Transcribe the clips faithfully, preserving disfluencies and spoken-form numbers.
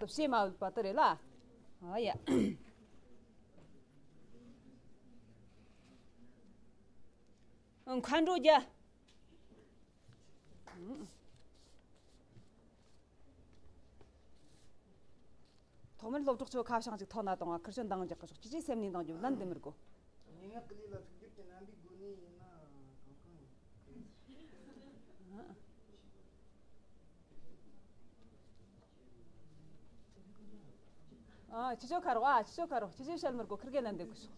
བཤད་མ་འོས་པ་དེ་རེད་ལ། ཨ་ཡ། མཁའ་འགྲོ་བརྒྱ། ཐོག་མར་སློབ་གྲོགས་ཚོ་ཁ་བྱང་ཅིག་ཐོག་ན་གཏོང་བ། ཁིར་ཆོ་འདང་རྒྱག་གི་ཤོག་ཅི་ཅི་སེམས་ནས་འདང་རྒྱུ་ལན་འདེབས་མི་དགོས། སྙན་ངག་གི་ལས་ལ་ཚིག་སྦྱོར་གྱི་རྣམ་པའི་སྒོ་ནས་ཡིན་ན་གང་གང་ཡིན། ཨ། ཁྱེད་ཆོ་ཁ་རོག་ཨ། ཁྱེད་ཆོ་ཁ་རོག་ཁྱེད་ཆོས་བཤད་མི་དགོས། ཁིར་གེ་ལན་འདེབས་གི་ཤོག་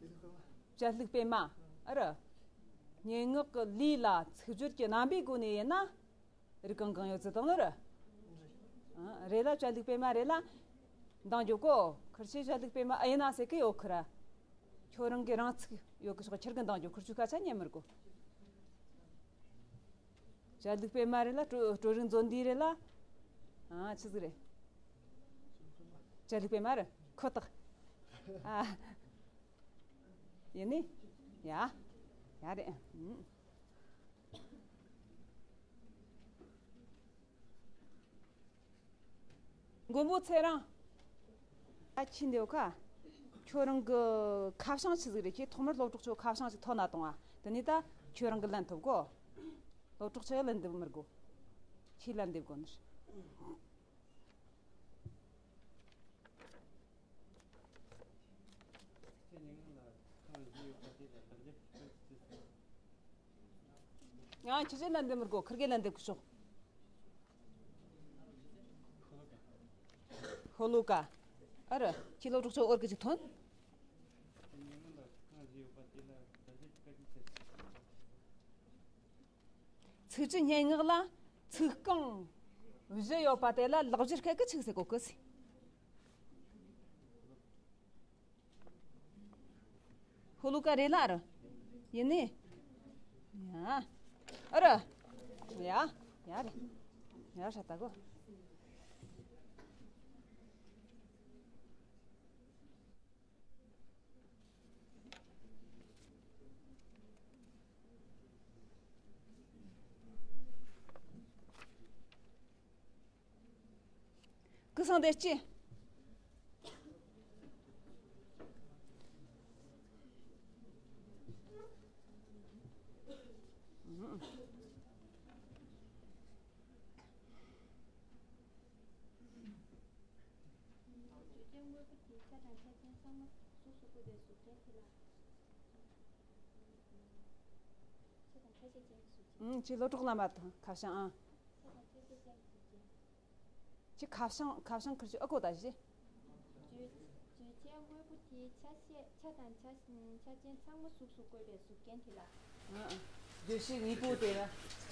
བཅད་ལྷུག་སྤེལ་མ། ཨ་ར། སྙན་ངག་གི་ལས་ལ་ཚིག་སྦྱོར་གྱི་རྣམ་པའི་སྒོ་ནས་ཡིན་ན། རིགས་གང་གང་ཡོད་ཚུལ་དང་ནི་རེད། ཨ། རེད་ལ་བཅད་ལྷུག་སྤེལ་མ་རེད་ལ། འདང་རྒྱོབ་གོ་ཁིར་ཆོས་བཅད་ལྷུག་སྤེལ་མ་ཨེ་ཡིན་ན་ཟེར་གི་ཡོད་ཁི་ར། ཁྱོད་རང་གི་རང་ཚིག་ཡོད་གི་ཤོག་ཁྱེར་གི་འདང་རྒྱོབ། ཁིར་ཆོས་སྐད་ཆ་ཉན་མི་དགོས། བཅད་ལྷུག་སྤེལ་མ་རེད་ལ། སྤྲོ་སྤྲོ་རིག་མཛོད་འདི་རེད་ལ། ཨ། ཆི་ཟིག་རེད། བཅད་ལྷུག་སྤེལ་མ་རེད་ཁོ་ཐག་ཨ། ཡིན་ནི། ཡ། ཡ་རེད། ཨུམ། མགོན་པོ་ཚེ་རིང་། ད་ཁྱི་འདེའུ་ཁ། ཁྱོད་རང་གི་ཁ་བྱང་ཆི་ཟིག་རེད། ཁྱེད་ཐོག་མར་སློབ་གྲོགས་ཚོ་ཁ་བྱང་ཞིག་ཐོག་ན་གཏོང་ཨ། དེ་ནས་ད་ཁྱོད་རང་གི་ལན་ཐོབ་གོ་སློབ་གྲོགས་ཚོས་ལན་འདེབས་མི་དགོས། ཁྱིས་ལན་འདེབས་དགོས་ནི་རེད། ཡང་ཁྱེད་ཆོས་ལན་འདེབས་མི་དགོས། ཁིར་གེ་ལན་འདེབས་གི་ཤོག་ཤོ་ལོ་ཀ། ཨ་ར། ཁྱི་སློབ་གྲོགས་ཚོ་འོར་གི་ཅིག་ཐོན། ཚིག་གྲུབ་སྙན་ངག་ལ་ཚིག་རྐང་བཞི་ཡོད་པ་དེ་ལ་ལེགས་སྦྱར་སྐད་ཀྱི་ཚིག་ཟེར་གོ་གི་ཟེར། ཤོ་ལོ་ཀ་རེད་ལ་ཨ་ར། ཡིན་ནི། ཡ། ཨ་ར། ཡ། ཡ་རེད། ཡ་ཧྲ་ད་གོ་སྐུ་གསུང་བདེ་སྐྱིད། ཨང་། ཁྱེད་སློབ་གྲོགས་རྣམ་པ་དང་ཁ་བྱང་ཨང་། ཁྱེད་ཁ་བྱང་ཁ་བྱང་ཁུར་ཅིག་ཨ་ཁོ་ད་བཞི། བརྗོད་བརྗོད་བྱའི་དངོས་པོ་དེའི་ཆ་ཤས་ཆ་དང་ཆ་ཆ་ཅན་ཚང་མ་གཟུགས་སུ་བཀོད་པའི་གཟུགས་ཅན་དེ་ལ། ཨང་ཨང་། བརྗོད་བྱའི་དངོས་པོ་དེ་ལ་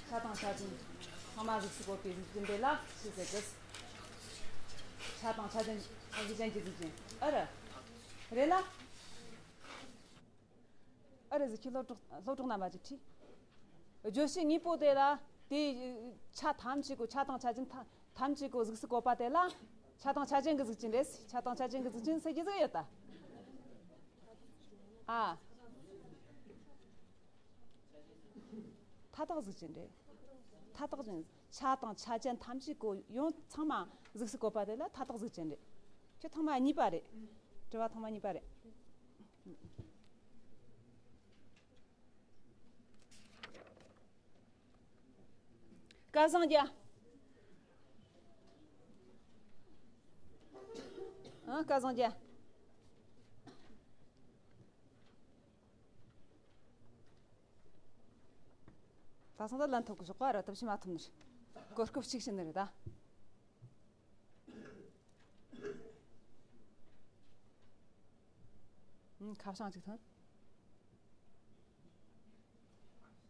ཆ་དང་ཆ་ཅན་ཚང་མ་གཟུགས་སུ་བཀོད་པའི་གཟུགས་ཅན་དེ་ལ་ཞེས་ཟེར་གི། ཆ་དང་ཆ་ཅན་ཆ་གཟུགས་ཅན་གྱི་གཟུགས་ཅན་ཨ་ར། རེད་ལ། ཨ་རེ་ཟིག་ཁྱེད་སློབ་གྲོགས་སློབ་གྲོགས་རྣམ་པ་ཅིག་ཁྲིད། བརྗོད་བྱའི་དངོས་པོ་དེ་ལ་དེའི་ཆ་ཐམས་ཅད་ཀྱི་ཆ་དང་ཆ་ཅན་ཐ་ཐམས་ཅད་ཀྱི་གཟུགས་སུ་བཀོད་པ་དེ་ལ་ཆ་དང་ཆ་ཅན་གྱི་གཟུགས་ཅན་རེད། ཆ་དང་ཆ་ཅན་གྱི་གཟུགས་ཅན་ཟེར་གྱི་ཟིག་ཡོད་ད། ཨ། མཐའ་དག་གཟུགས་ཅན་རེད། མཐའ་དག་ཅན། ཆ་དང་ཆ་ཅན་ཐམས་ཅད་ཀྱི་ཡོངས་ཚང་མ་གཟུགས་སུ་བཀོད་པ་དེ་ལ་མཐའ་དག་གཟུགས་ཅན་རེད། ཁྱོད་ཐེངས་མ་གཉིས་པ་རེད། དྲི་བ་ཐེངས་མ་གཉིས་པ་རེད། སྐལ་བཟང་རྒྱལ། ཨ། སྐལ་བཟང་རྒྱལ། ད་སང་ད་ལན་ཐོབ་གི་ཞོག་ག་ར་ཐབས་ཤེས་མ་ཐུབ་ནི་རེད། གོ་སྐབས་གཅིག་བྱིན་ནི་རེད་ད། ཨང་། ཁ་བྱང་གཅིག་ཐོན།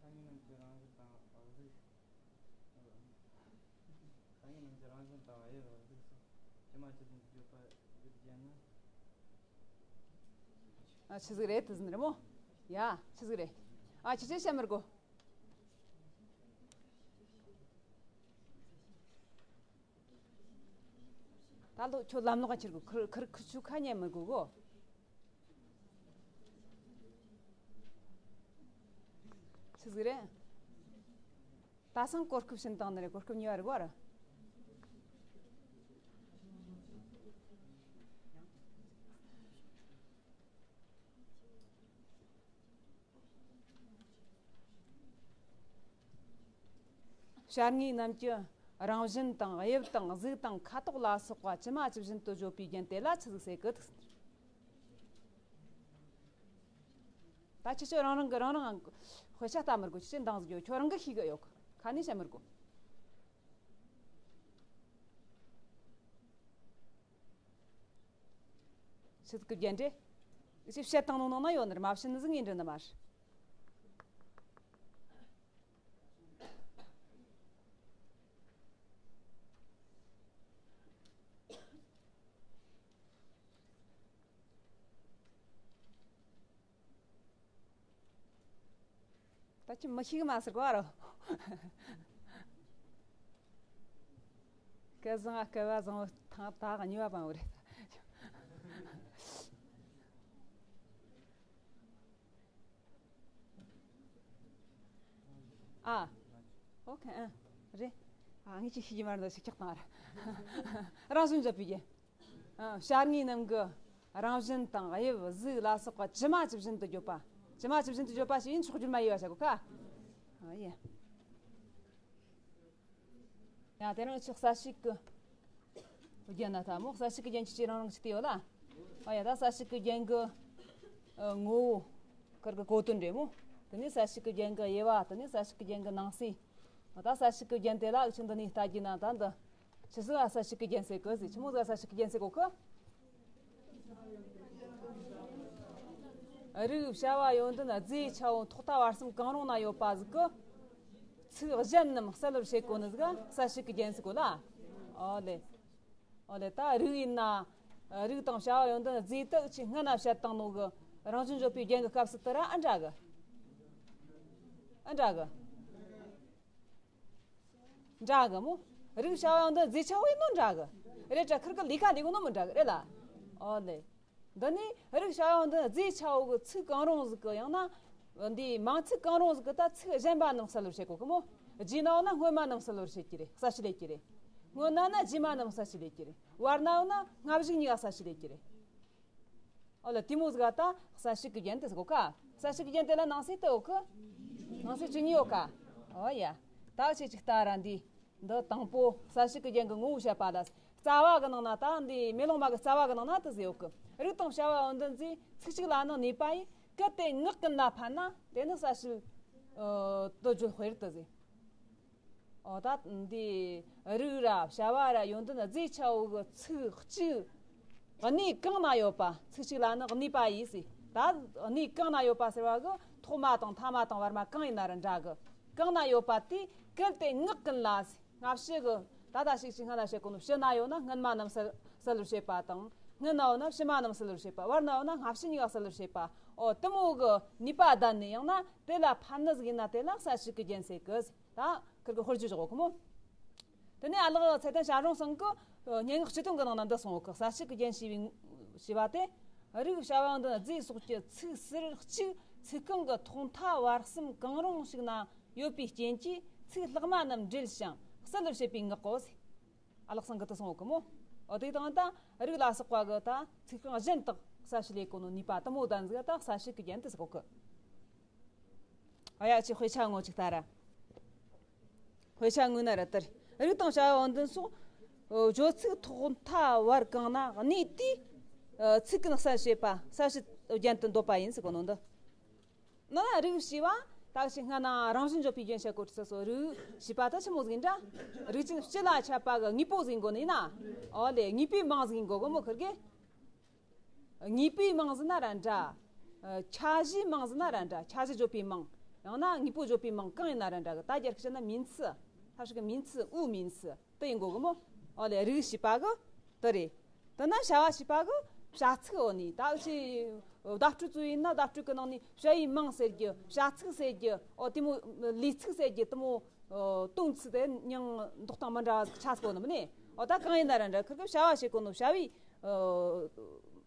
སང་ཉིན་ནམ་གྱི་རང་བཞིན་དང་གཟུགས། སང་ཉིན་ནམ་གྱི་རང་བཞིན་དང་དབྱིབས་གཟུགས་སོགས་ཇི་མ་ཇི་བཞིན་དུ་བརྗོད་པ་བརྗོད་བྱས་ན། ཨ། ཆི་ཟིག་རེད། དེ་ཟིན་རེད་མོ། ཡ། ཆི་ཟིག་རེད། ཨ། ཁྱེད་ཆོས་བཤད་མི་དགོས། ད་ལོ་ཁྱོད་ལམ་ལོག་ག་ཁྱེར་དགོས། ཁིར་ཁིར་ཁིར་ཆོ་ཁ་ཉན་མི་དགོས་གོ། ཆི་ཟིག་རེད། ད་སང་གོ་སྐབས་བྱིན་བཏང་ནི་རེད། གོ་སྐབས་གཉིས་པ་རེད་གོ་ར། བྱ་དངོས་རྣམས་ཀྱི་རང་བཞིན་དང་དབྱིབས་དང་གཟུགས་དང་ཁ་དོག་ལ་སོགས་པ་ཇི་མ་ཇི་བཞིན་དུ་བརྗོད་པའི་རྒྱན་དེ་ལ་ཆི་ཟིག་ཟེར་གི། ད་ཁྱེད་ཚོས་རང་རང་གི་རང་རང་དཔེ་ཆ་ལྟ་མི་དགོས། ཁྱེད་ཚོས་འདང་ཟིག་རྒྱོབ། ཁྱོད་རང་གིས་ཤེས་གི་ཡོད་གི། ཁ་ནས་བཤད་མི་དགོས། ཆི་ཟིག་གི་རྒྱན་རེད། ཅིག་བཤད་བཏང་ནོ་ནང་ན་ཡོད་ནི་རེད། མ་བཤད་ནི་ཟིག་ངས་འདྲི་ནི་མ་རེད། ད་ཁྱོད་མི་ཤེས་གི་མ་ཟེར་གོ་ཨ་རོ། སྐལ་བཟང་ང་སྐལ་བ་བཟང་བོ་ཐང་ད་ག་གཉིས་པ་པང་བོ་རེད། ཨ། ཨོ་ཁེ་ཨ། རེད། ཨ་ངས་ཅིག་ཤེས་ཀྱི་མ་རེད། ད་ཞིག་ཆགས་བཏང་ཨ་ར། རང་བཞིན་བརྗོད་པའི་རྒྱན། ཨ། བྱ་དངོས་རྣམས་ཀྱི་རང་བཞིན་དང་དབྱིབས་གཟུགས་ལ་སོགས་པ་ཇི་མ་ཇི་བཞིན་དུ་བརྗོད་པ། ཇི་མ་ཇི་བཞིན་དུ་བརྗོད་པ་ཞེས་ཡིན་ཕྱོགས་བསྒྱུར་མ་ཡིས་པ་བྱ་དགོས་ཀ། ཨ་ཡེ། ཡང་དེ་རིང་ཆི་གསལ་བྱེད་ཀྱི་རྒྱན་ན་ད་མོ་གསལ་བྱེད་ཀྱི་རྒྱན་ཆི་ཆི་རང་རང་ཆི་དེ་ཡོད་ལ། ཨ་ཡ་ད་གསལ་བྱེད་ཀྱི་རྒྱན་གྱི་ཨ་ངོ་བོ་ཁིར་གི་གོ་དོན་རེད་མོ། དེ་ནས་གསལ་བྱེད་ཀྱི་རྒྱན་གྱི་དབྱེ་བ། དེ་ནས་གསལ་བྱེད་ཀྱི་རྒྱན་གྱི་ནང་གསེས། ད་གསལ་བྱེད་ཀྱི་རྒྱན་དེ་ལ་འུ་ཆོ་འདི་ནས་ལྟ་རྒྱུ་ན་ད་འདི་ཆི་ཟིག་གསལ་བྱེད་ཀྱི་རྒྱན་ཟེར་གི་ཟེར། ཆི་མོ་ཟིག་གསལ་བྱེད་ཀྱི་རྒྱན་ཟེར་གོ་གི། རིགས་བྱ་བ་ཡོན་ཏན་རྫས་ཆ་བོ་ཐོག་མཐའ་བར་གསུམ་གང་རུང་ན་ཡོད་པ་ཟིག་གི་ཚིག་གཞན་རྣམས་གསལ་བར་བྱེད་གོ་ནི་ཟིག་ག་གསལ་བྱེད་ཀྱི་རྒྱན་ཟེར་གོ་ལ། ཨོ་ལེ། ཨོ་ལེ། ད་རིགས་ཡིན་ན། རིགས་དང་བྱ་བ་ཡོན་ཏན་རྫས་དག་ཆེས་སྔ་ན་བཤད་བཏང་ནོ་གི་རང་བཞིན་བརྗོད་པའི་རྒྱན་གྱི་སྐབས་སུ་དེ་ར་ཨ་འདྲ་གི། ཨ་འདྲ་གི། འདྲ་གི་མོ། རིགས་བྱ་བ་ཡོན་ཏན་རྫས་ཆ་བོ་ཡིན་ནོ་འདྲ་གི། རེད་དྲ་ཁིར་གི་ལས་ཀ་ལས་གོ་ནོ་མི་འདྲ་གི་རེད་ལ། ཨོ་ལེ། འདི་ནི་རིགས་བྱ་བ་ཡོན་ཏན་རྫས་ཆ་བོ་གི་ཚིག་གང་རུང་ཟིག་གི་ཡང་ན། འདིའི་མིང་ཚིག་གང་རུང་ཟིག་གི་ད་ཚིག་གཞན་པ་རྣམས་གསལ་བར་བྱེད་གོ་གི་མོ། རྗེས་ན་ཡོད་ན་སྔོན་མ་རྣམས་གསལ་བར་བྱེད་ཀྱི་རེད། གསལ་བྱེད་ལས་ཀྱི་རེད། སྔོན་ན་ན་རྗེས་མ་རྣམས་གསལ་བྱེད་ལས་ཀྱི་རེད། བར་ན་ཡོད་ན་སྔ་གཞུག་གཉིས་ཀ་གསལ་བྱེད་ལས་ཀྱི་རེད། ཨོ་ལ་དེ་མོ་ཟིག་ག་ད་གསལ་བྱེད་ཀྱི་རྒྱན་དེ་ཟེར་གོ་ཀ། གསལ་བྱེད་ཀྱི་རྒྱན་དེ་ལ་ནང་གསེས་དེ་ཡོད་གི། ནང་གསེས་བཅུ་གཉིས་ཡོད་ཀ། ཨོ་ཡ། ད་ཆེ་ཅིག་ལྟ་ར་འདི། འདི་དང་པོ་གསལ་བྱེད་ཀྱི་རྒྱན་གྱི་ངོ་བོ་བཤད་པ་ལ། རྩ་བ་གི་ནང་ན་ད་འདི་མེ་ལོང་མ་གི་རྩ་བ་གི་ནང་ན་དེ་ཟེར་ཡོད་གི། རིགས་དང་བྱ་བ་ཡོན་ཏན་རྫས་ཚིག་གཅིག་ལ་ནི་གནས་པ་ཡིས། གལ་ཏེ་ངག་ཀུན་ལ་ཕན་ན་དེ་ནི་གསལ་བྱེད་དུ་བརྗོད་དཔེར་དུ་ཟེར། ཨོ་ད་འདི་རིགས་ར་བྱ་བ་ར་ཡོན་ཏན་རྫས་ཆ་བོ་གི་ཚིག་གཅིག་གནས་གང་ན་ཡོད་པ། ཚིག་གཅིག་ལ་ནི་གནས་པ་ཡིས་ཟེར། ད་གནས་གང་ན་ཡོད་པ་ཟེར་བ་གི་ཐོག་མ་དང་ཐ་མ་དང་བར་མ་གང་ཡིན་ན་ར་འདྲ་གི། གང་ན་ཡོད་པ་དེ་གལ་ཏེ་ངག་ཀུན་ལ་ཟེར། སྔ་ཕྱི་གི་ད་ལྟ་ཞིག་ཅིག་སྔ་ན་བཤད་གོ་ནོ། ཕྱི་ན་ཡོད་ན་སྔོན་མ་རྣམས་གསལ་གསལ་བར་བྱེད་པ་དང་། སྔོན་ན་ཡོད་ན་ཕྱི་མ་རྣམས་གསལ་བར་བྱེད་པ། བར་ན་ཡོད་ན་སྔ་ཕྱི་གཉིས་ཀ་གསལ་བར་བྱེད་པ། ཨོ་དེ་མོ་གི་ནུས་པ་ལྡན་ནས་ཡང་ན་དེ་ལ་ཕན་ནི་ཟིག་ཡིན་ན་དེ་ལ་གསལ་བྱེད་ཀྱི་རྒྱན་ཟེར་གི་ཟེར། ད་ཁིར་གི་དཔེར་བརྗོད་བཞག་གོ་མོ། དེ་ནས་ཨ་ལགས་ཚེ་བརྟན་བྱ་རུང་ཚང་གི་སྙན་ངག་སྤྱི་དོན་གི་ནང་ན་འདི་གསུངས་ཡོད་གི། གསལ་བྱེད་ཀྱི་རྒྱན་ཞེས་པའི་ཞེས་པ་དེ། རིགས་བྱ་བ་ཡོན་ཏན་རྫས་སོགས་ཀྱི་ཚིག་ཟུར་གཅིག་ཚིག་རྐང་གི་ཐོག་མཐའ་བར་གསུམ་གང་རུང་ཞིག་ན་ཡོད་པའི་རྐྱེན་གྱིས་ཚིག་ལྷག་མ་རྣམས་འབྲེལ་ཞིང་གསལ་བར་བྱེད་པའི་ངག་གོ་ཟེར། ཨ་ལགས་ཚང་གི་དེ་གསུངས་ཡོད་གི་མོ། འོ་དེ་དང་ད་རིགས་ལ་སོགས་པ་གི་ད་ཚིག་རྐང་གཞན་དག་གསལ་བྱེད་ལས་གོ་ནོ་ནུས་པ་དེ་མོ་ལྡན་ཟིག་ད་གསལ་བྱེད་ཀྱི་རྒྱན་དེ་ཟེར་གོ་གི། ཨ་ཡ་ཅི་དཔེ་ཆ་ངོ་ཅིག་ལྟ་ར། དཔེ་ཆ་ངོས་ན་ར་དེར་རིགས་དང་བྱ་བ་ཡོན་ཏན་སོགས། བརྗོད་ཚིག་ཐོག་མཐའ་བར་གང་ན་གནས་དུས། ཚིག་ཀུན་གསལ་བྱེད་པ་གསལ་བྱེད་རྒྱན་དུ་འདོད་པ་ཡིན་ཟེར་གོ་ནོ་འདི། ན་ན་རིགས་ཞེས་པ་ད་ཅིག་སྔ་ན་རང་བཞིན་བརྗོད་པའི་རྒྱན་བཤད་གོ་དུས་སོ་རིགས་ཞེས་པ་ད་ཆི་མོ་ཟིག་ཡིན་འདྲ། རིགས་ཅན་སྤྱི་ལ་ཁྱབ་པ་གི་དངོས་པོ་ཟིག་ཡིན་དགོས་ནི་ཡིན་ན། ཨོ་ལེ་དངོས་པོའི་མིང་ཟིག་ཡིན་དགོས་གི་མོ་ཁིར་གི། དངོས་པོའི་མིང་ཟེར་ན་ར་འདྲ། ཨ་ཁྱད་གཞིའི་མིང་ཟེར་ན་ར་འདྲ། ཁྱད་གཞི་བརྗོད་པའི་མིང་། ཡང་ན་དངོས་པོ་བརྗོད་པའི་མིང་གང་ཡིན་ན་ར་འདྲ་གི། ད་རྒྱ་སྐད་བཤད་ན་名词། ཐབས་ཤེས་གི་名词 物名词 དེ་ཡིན་དགོས་གི་མོ། ཨོ་ལེ་རིགས་ཞེས་པ་གི་དེ་རེད། དེ་ན་བྱ་བ་ཞེས་པ་གི་བྱ་ཚིག་འོ་ནི་ད་ཅི་བརྡ་སྤྲོད་ཚུལ་ཡིན་ན་བརྡ་སྤྲོད་གི་ནང་ནས་བྱ་བའི་མིང་ཟེར་རྒྱུ། བྱ་ཚིག་ཟེར་རྒྱུ། ཨོ་དེ་མོ་ལས་ཚིག་ཟེར་རྒྱུ་དེ་མོ། ཨོ་དོན་ཚིག་དེ་མིང་འདོགས་སྟངས་མི་འདྲ་བ་ཟིག་ཆགས་གོ་ནི་མིན་ནི། ཨོ་ད་གང་ཡིན་ན་ར་འདྲ་ཁིར་གི་བྱ་བ་བྱེད་གོ་ནོ་བྱ་བའི་ཨོ་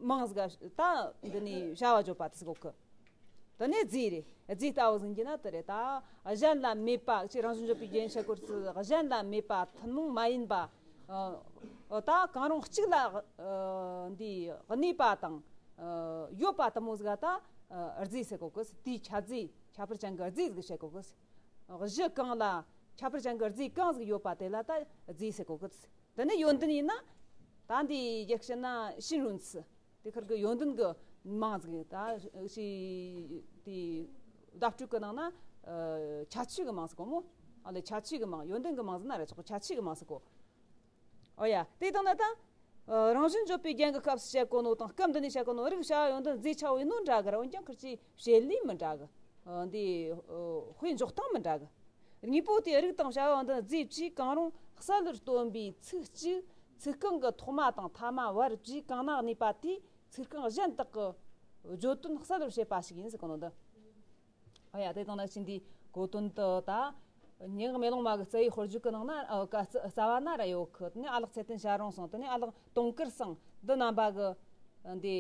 མིང་ཟིག་ད་འདི་ནི་བྱ་བ་བརྗོད་པ་དེ་ཟེར་གོ་གི། དེ་ནས་རྫས་རེད། རྫས་ལྟ་བུ་ཟིག་ཡིན་ན་དེ་རེད། ད་གཞན་ལ་མེད་པ་ཅིག་རང་བཞིན་བརྗོད་པའི་རྒྱན་བཤད་གོ་དུས་གཞན་ལ་མེད་པ་ཐུན་མོང་མ་ཡིན་པ། ཨོ་ད་གང་རུང་གཅིག་ལ་ཨོ་འདི་གནས་པ་དང་ཨོ་ཡོད་པ་དེ་མོ་ཟིག་ད་ཨོ་རྫས་ཟེར་གོ་གི། དེའི་ཁྱད་རྫས་ཁྱད་པར་ཅན་གི་རྫས་ཟིག་བཤད་གོ་གི། གཞི་གང་ལ་ ཁྱད་པར་ཅན་གྱི་རྫས་གང་ཟིག་ཡོད་པ་དེ་ལ་ད་རྫས་ཟེར་གོ་གི། དེ་ནས་ཡོན་ཏན་ཡིན་ན། ད་འདི་རྒྱུ་བཤད་ན་ཤིན་རུན་ཚི། དེ་ཁར་གི་ཡོན་ཏན་གྱི་མིང་ཟིག་ད་ཤི་དེ་བརྡ་སྤྲོད་གི་ནང་ན་ཨ་ཁྱད་ཆོས་ཀྱི་མིང་ཟིག་གོ་མོ། ཨ་ལེ་ཁྱད་ཆོས་ཀྱི་མིང་ཡོན་ཏན་གྱི་མིང་ཟིག་ན་ར་ཆོག་གི། ཁྱད་ཆོས་ཀྱི་མིང་ཟིག་གོ། ཨོ་ཡ། དེ་དང་ན་ད་ཨ་རང་བཞིན་བརྗོད་པའི་རྒྱན་གྱི་སྐབས་སུ་བཤད་གོ་ནོ་དང་སྐབས་འདི་ནས་བཤད་གོ་ནོ་རིགས་བྱ་བ་ཡོན་ཏན་རྫས་ཆ་བོ་ཡིན་ནོ་འདྲ་གི་ར། འོན་ཀྱང་ཁིར་ཆོའི་བཤད་ལུགས་མི་འདྲ་གི། ཨ་འདི་ཨ་དཔེ་འཇོག་སྟངས་མི་འདྲ་གི། དངོས་པོ་དེའི་རིགས་དང་བྱ་བ་ཡོན་ཏན་རྫས་བཅས་གང་རུང་གསལ་བར་སྟོན་པའི་ཚིག་གཅིག་ཚིག་རྐང་གི་ཐོག་མ་དང་ཐ་མ་བར་བཅས་གང་ན་གནས་པ་དེས་ཚིག་རྐང་གཞན་དག་གི་བརྗོད་དོན་གསལ་བར་བྱེད་པ་ཞིག་ཡིན་ཟེར་གོ་ནོ་འདི། ཨ་ཡ། དེ་དང་ན་ཕྱིན་དེའི་གོ་དོན་དུ་ད་སྙན་ངག་མེ་ལོང་མ་གི་རྩ་བའི་དཔེར་བརྗོད་ཀྱི་ནང་ན་ཨ་ཀ་རྩ་རྩ་བ་ན་ར་ཡོད་གི། དེ་ནས་ཨ་ལགས་ཚེ་བརྟན་ཞལ་རོང་སོང་། དེ་ནས་ཨ་ལགས་དུང་དཀར་སང་འདི་རྣམ་པ་གི་འདི་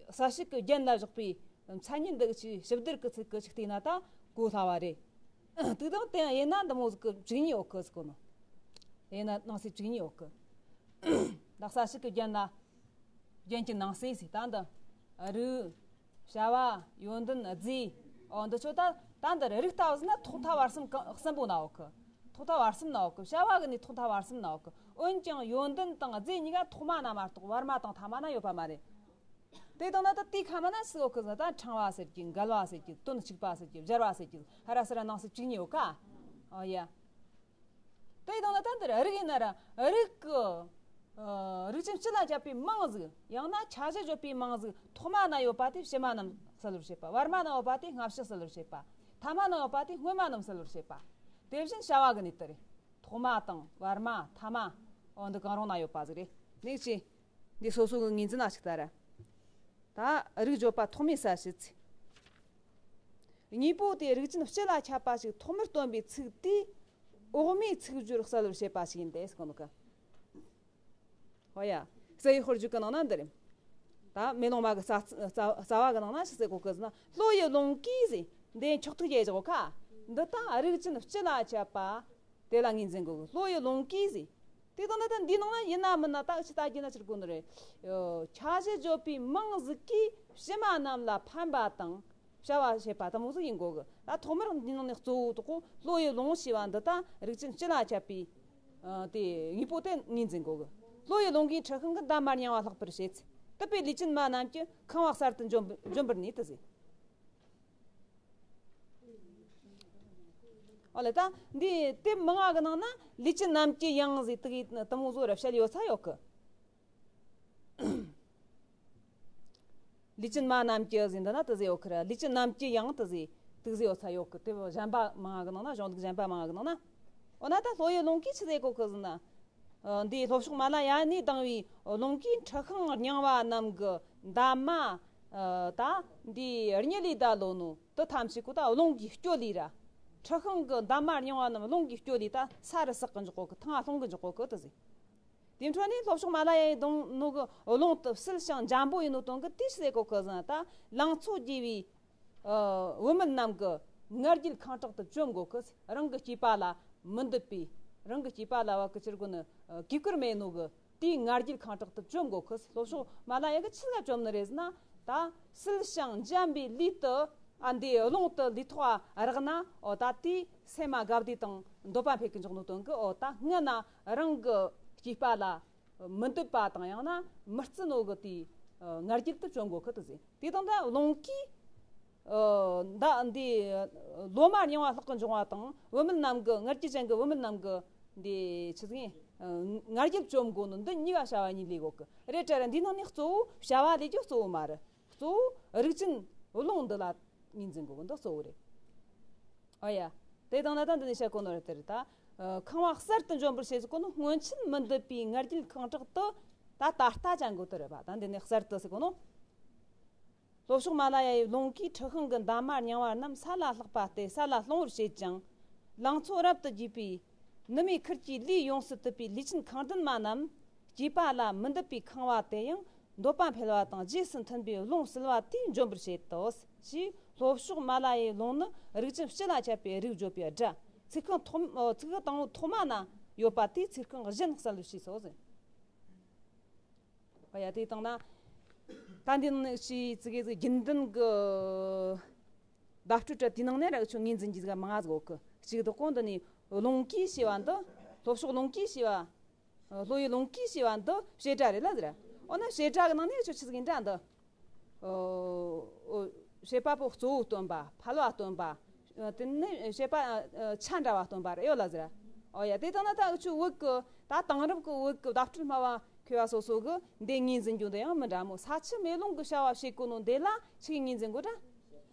གསལ་བྱེད་ཀྱི་རྒྱན་ལ་བཞག་པའི་མཚན་ཉིད་འདི་ཅིག་ཞིབ་བསྡུར་གྱི་ཚིག་གི་ཅིག་བལྟས་ན་ད་གོ་སླ་བ་རེད། དེ་དང་དེ་ཡང་དབྱེ་ན་འདི་མོ་ཟིག་གི་བཅུ་གཉིས་ཡོད་གི་ཟེར་གོ་ནོ། དབྱེ་ན་ནང་གསེས་བཅུ་གཉིས་ཡོད་གི། ད་གསལ་བྱེད་ཀྱི་རྒྱན་ལ། རྒྱན་གྱི་ནང་གསེས་ཟིག་ད་འདི། རིགས། བྱ་བ། ཡོན་ཏན། རྫས། ཨོ་འདི་ཆོ་ད་ད་འདི་རིགས་ལྟ་བུ་ཟིག་ན་ཐོག་མཐའ་བར་གསུམ་གང་གསུམ་པོ་ན་ཡོད་གི། ཐོག་མཐའ་བར་གསུམ་ན་ཡོད་གི། བྱ་བ་གི་ནི་ཐོག་མཐའ་བར་གསུམ་ན་ཡོད་གི། འོན་ཀྱང་ཡོན་ཏན་དང་རྫས་གཉིས་ཀ་ཐོག་མ་ན་མ་གཏོགས་བར་མ་དང་ཐ་མ་ན་ཡོད་པ་མ་རེད། དེ་དང་ན་ད་དེའི་ཁ་མ་ན་ཟིག་ཡོད་གི་ཟེར་ན་ད་ཕྲེང་བ་ཟེར་གི། འགལ་བ་ཟེར་གི། དོན་གཅིག་པ་ཟེར་གི། སྦྱར་བ་ཟེར་གི། ཧ་ར་སི་ར་ནང་གསེས་བཅུ་གཉིས་ཡོད་ཀ། ཨོ་ཡ། དེ་དང་ན་ད་འདིར་རིགས་ཡིན་ན་ར་རིགས་ཀྱི་ཨ་རིགས་ཅན་སྤྱི་ལ་ཁྱབ་པའི་མིང་ཟིག་ཡང་ན་ཁྱད་གཞི་བརྗོད་པའི་མིང་ཟིག་ཐོག་མ་ན་ཡོད་པ་དེ་ཕྱི་མ་རྣམས་གསལ་བར་བྱེད་པ། བར་མ་ན་ཡོད་པ་དེ་སྔ་ཕྱི་གསལ་བར་བྱེད་པ། ཐ་མ་ན་ཡོད་པ་དེ་སྔོན་མ་རྣམས་གསལ་བར་བྱེད་པ། དེ་བཞིན་བྱ་བ་གི་ནི་དེ་རེད། ཐོག་མ་དང་བར་མ་ཐ་མ། འོ་འདི་གང་རུང་ན་ཡོད་པ་ཟིག་རེད། ནིག་ཅི། འདི་སོ་སོ་གི་ངོས་འཛིན་ན་ཞིག་ལྟ་ར། ད་རིགས་བརྗོད་པ་ཐོག་མའི་གསལ་བྱེད་ཚིག་དངོས་པོ་དེ་རིགས་ཅན་སྤྱི་ལ་ཁྱབ་པ་ཞིག་ཐོག་མར་སྟོན་པའི་ཚིག་དེས་འོག་མའི་ཚིག་སྦྱོར་གསལ་བར་བྱེད་པ་ཞིག་ཡིན་ཏེ་ཟེར་གོ་ནོ་གི། ཧོ་ཡ། རྩ་བའི་དཔེར་བརྗོད་ཀྱི་ནང་ན་འདི་རེད། ད་མེ་ལོང་མ་གི་རྩ་རྩ་རྩ་བ་གི་ནང་ན་ཞིག་ཟེར་གོ་གི་ཟེར་ན། ལྷོ་ཡི་ལུང་གིས་ཟེར། འདི་མཆོག་ཐུག་རྒྱས་བཞག་གོ་ཁ། འདི་ད་རིགས་ཅན་སྤྱི་ལ་ཁྱབ་པ། དེ་ལ་ངོས་འཛིན་དགོས་གི། ལྷོ་ཡི་ལུང་གིས་ཟེར། དེ་དང་ན་ད་འདི་ནང་ན་ཡིན་ན་མིན་ན་ད་ཅི་ལྟ་རྒྱུ་ན་ཕྱིར་དགོས་ནི་རེད། ཨོ། ཁྱད་གཞི་བརྗོད་པའི་མིང་ཟིག་གིས་ཕྱི་མ་རྣམས་ལ་ཕན་པ་དང་བྱ་བ་བྱེད་པ་དེ་མོ་ཟིག་ཡིན་དགོས་གི། ད་ཐོག་མར་འདི་ནང་ནས་གཙོ་བོ་དག་གོ་ལྷོ་ཡི་ལུང་ཞེས་པ་འདི་ད་རིགས་ཅན་སྤྱི་ལ་ཁྱབ་པའི་ཨ་དེ་དངོས་པོ་དེ་ངོས་འཛིན་དགོས་གི། ལྷོ་ཡི་ལུང་གིས་འཁྲི་ཤིང་གི་འདབ་མ་རྙིང་བ་བརླག་པར་བྱེད། དེ་པས་ལུས་ཅན་མ་རྣམས་ཀྱི་ཁང་བ་གསར་དུ་འཇོམས་འཇོམས་པར་ནུས་ཏེ་ཟེར། ཨོ་ལེ། ད་འདི་དེབ་མང་ང་གི་ནང་ན་ལུས་ཅན་རྣམས་ཀྱི་ཡང་ཟེར་དེ་གི་དེ་མོ་བཟོ་ར་བཤད་ཡོད་ས་ཡོད་གི། ལུས་ཅན་མ་རྣམས་ཀྱི་ཟེར་འདི་ན་དེ་ཟེར་ཡོད་གི་ར། ལུས་ཅན་རྣམས་ཀྱི་ཡང་དེ་ཟེར་དེ་ཟེར་ཡོད་ས་ཡོད་གི། དེབ་གཞན་པ་མང་ང་གི་ནང་ན། གཞུང་ལུགས་གཞན་པ་མང་ང་གི་ནང་ན། འོ་ན་ད་ལྷོ་ཡི་ལུང་གིས་ཆི་ཟེར་གོ་གི་ཟེར་ན། ཨ་འདི་ལྷོ་ཕྱོགས་མ་ལ་ཡ་ནས་ལྡང་བའི་ལུང་གིས་འཁྲི་ཤིང་རྙིང་བ་རྣམས་ཀྱི་འདབ་མ། ཨ་ད་འདི་རྙི་ལས་ད་ལོ་ནོ་དེ་ཐམས་ཅད་གོ་ད་རླུང་གིས་སྐྱོ་ལས་ར། འཁྲི་ཤིང་གི་འདབ་མ་རྙིང་བ་རྣམས་རླུང་གིས་སྐྱོ་ལས་ད་ས་རུ་ཟག་གི་འཇོག་གོ་གི། ཐང་ང་ལྷུང་གི་འཇོག་གོ་གི་དེ་ཟེར། དེ་འཕྲོ་ནས་ལྷོ་ཕྱོགས་མ་ལ་ཡའི་ལྡང་ནོ་གི་རླུང་དེ་བསིལ་ཞིང་འཇམ་པོ་ཡིན་ནོ་དོན་གི་དེ་ཆི་ཟེར་གོ་གི་ཟེར་ན། ད་ལང་ཚོ་རྒྱས་པའི་ཨ་བུད་མེད་རྣམས་ཀྱི་ང་རྒྱལ་ཁེངས་དྲེགས་དེ་བཅོམ་དགོས་གི། རང་གི་སྐྱེས་པ་ལ་མི་འདོད་པའི། རང་གི་སྐྱེས་པ་ལ་བ་གི་ཕྱིར་གོ་ནི་ཨ་གུས་བཀུར་མེད་ནོ་གི་དེའི་ང་རྒྱལ་ཁེངས་དྲེགས་དེ་བཅོམ་དགོས་གི། ལྷོ་ཕྱོགས་མ་ལ་ཡ་གིས་ཆི་ལ་བཅོམ་ནི་རེད་ཟེར་ན། ད་བསིལ་ཞིང་འཇམ་པའི་ལུས་དེ་ཨ་འདི་རླུང་དེ་ལུས་ཐོག་རེག་ན། འོ་ད་དེའི་སེམས་མ་དགའ་བདེ་དང་འདོད་པ་འཕེལ་གི་འཇོག་ནོ་དོན་གི། འོ་ད་སྔོན་ན་རང་གི་སྐྱེས་པ་ལ་མི་འདོད་པ་དང་ཡང་ན་མི་བརྩི་ནོ་གི་དེའི་ཨ་ང་རྒྱལ་དེ་བཅོམ་དགོས་གི་དེ་ཟེར། དེ་དང་ད་རླུང་གིས་ཨ་ད་འདི་ལོ་མ་རྙིང་བ་བརླག་གི་འཇོག་པ་དང་། བུད་མེད་རྣམས་ཀྱི་ང་རྒྱལ་ཅན་གྱི་བུད་མེད་རྣམས་ཀྱི་འདི་ཆི་ཟིག་ཨ་ང་རྒྱལ་བཅོམ་དགོས་ནོ་འདི་གཉིས་ཀ་བྱ་བ་གཉིས་ལས་གོ་གི་རེད་དྲ་ར། འདི་ནང་ནས་གཙོ་བོ་བྱ་བ་ལས་རྒྱུ་གཙོ་བོ་མ་རེད། གཙོ་བོ་རིགས་ཅན་རླུང་འདི་ལ་ངོས་འཛིན་དགོས་གི། འདི་གཙོ་བོ་རེད། ཨོ་ཡ། དེ་དང་ན་ད་འདི་ནས་བཤད་གོ་ནོ་རེད་དེ་རེད། ད་ཨ་ཁང་བ་གསར་དུ་འཇོམས་པར་བྱེད་ཟེར་གོ་ནོ་སྔོན་ཆད་མི་འདོད་པའི་ང་རྒྱལ་ཁེངས་དྲེགས་དེ་ད་ད་ལྟ་ཅན་གོ་དེ་རེད་པ། ད་འདི་ནས་གསར་དུ་ཟེར་གོ་ནོ། ལྷོ་ཕྱོགས་མ་ལ་ཡའི་ལུང་གིས་འཁྲི་ཤིང་གི་འདབ་མ་རྙིང་བ་རྣམས་ས་ལ་ལྷག་པ་སྟེ་ས་ལ་ལྷུང་བར་བྱེད་ཅིང་། ལང་ཚོ་རབ་ཏུ་རྒྱས་པའི་ནུ་མའི་ཁུར་གྱིས་ལུས་ཡོངས་སུ་དུད་པའི་ལུས་ཅན་ཁེངས་ལྡན་མ་རྣམས་སྐྱེས་པ་ལ་མི་འདོད་པའི་ཁང་བ་དེ་ཡང་འདོད་པ་འཕེལ་བ་དང་རྗེས་སུ་མཐུན་པའི་རླུང་བསིལ་བ་དེས་འཇོམས་པར་བྱེད་དོ། ཞེས་ལྷོ་ཕྱོགས་མ་ལ་ཡའི་ལུང་ནི་རིགས་ཅན་སྤྱི་ལ་ཁྱབ་པའི་རིགས་བརྗོད་པའི་སྒྲ། ཚིག་རྐང་ཐོག་ཨ་ཚིག་རྐང་དང་པོ་ཐོག་མ་ན་ཡོད་པ་དེས་ཚིག་རྐང་གཞན་གསལ་བར་བྱས་སོ་ཟེར། ཨ་ཡ། དེ་བཏང་ན། ད་འདི་ནང་ནས་ཅི་ཙི་གེ་ཙི་རྒྱུན་ལྡན་གྱི་བརྡ་སྤྲོད་དྲ་དེའི་ནང་ནས་ར་ཁྱོད་ངོས་འཛིན་རྒྱུ་ཟིག་མང་ང་ཟིག་ཡོད་གི། ཅིག་འདུག་གོ། འདི་ནི་ལུང་གིས་ཞེས་པ་འདི། ལྷོ་ཕྱོགས་ལུང་གིས་ཞེས་པ། ལྷོ་ཡི་ལུང་གིས་ཞེས་པ་འདི་བྱེད་སྒྲ་རེད་ལ་ཟེར། འོ་ན་བྱེད་སྒྲ་གི་ནང་ནས་ཁྱོད་ཆི་ཟིག་ཡིན་འདྲ་འདི། ཨོ། བྱེད་པ་པོ་གཙོ་བོ་སྟོན་པ། ཕལ་བ་སྟོན་པ། དེ་ནས་བྱེད་པ་ཆ་འདྲ་བ་སྟོན་པ་རེད་ཡོད་ལ་ཟེར། ཨོ་ཡ། དེ་དང་ན་ད་འུ་ཆོའི་བོད་གི་ད་དེང་རབས་གི་བོད་གི་བརྡ་སྤྲོད་སྨྲ་བ་མཁས་པ་སོ་སོ་གི་འདི་ངོས་འཛིན་རྒྱུ་འདི་ཡང་མི་འདྲ་མོ། ས་ཆུ་མེ་རླུང་གི་བྱ་བ་བྱེད་གོ་ནོ་འདི་ལ་ཆི་ངོས་འཛིན་གོ་འདྲ།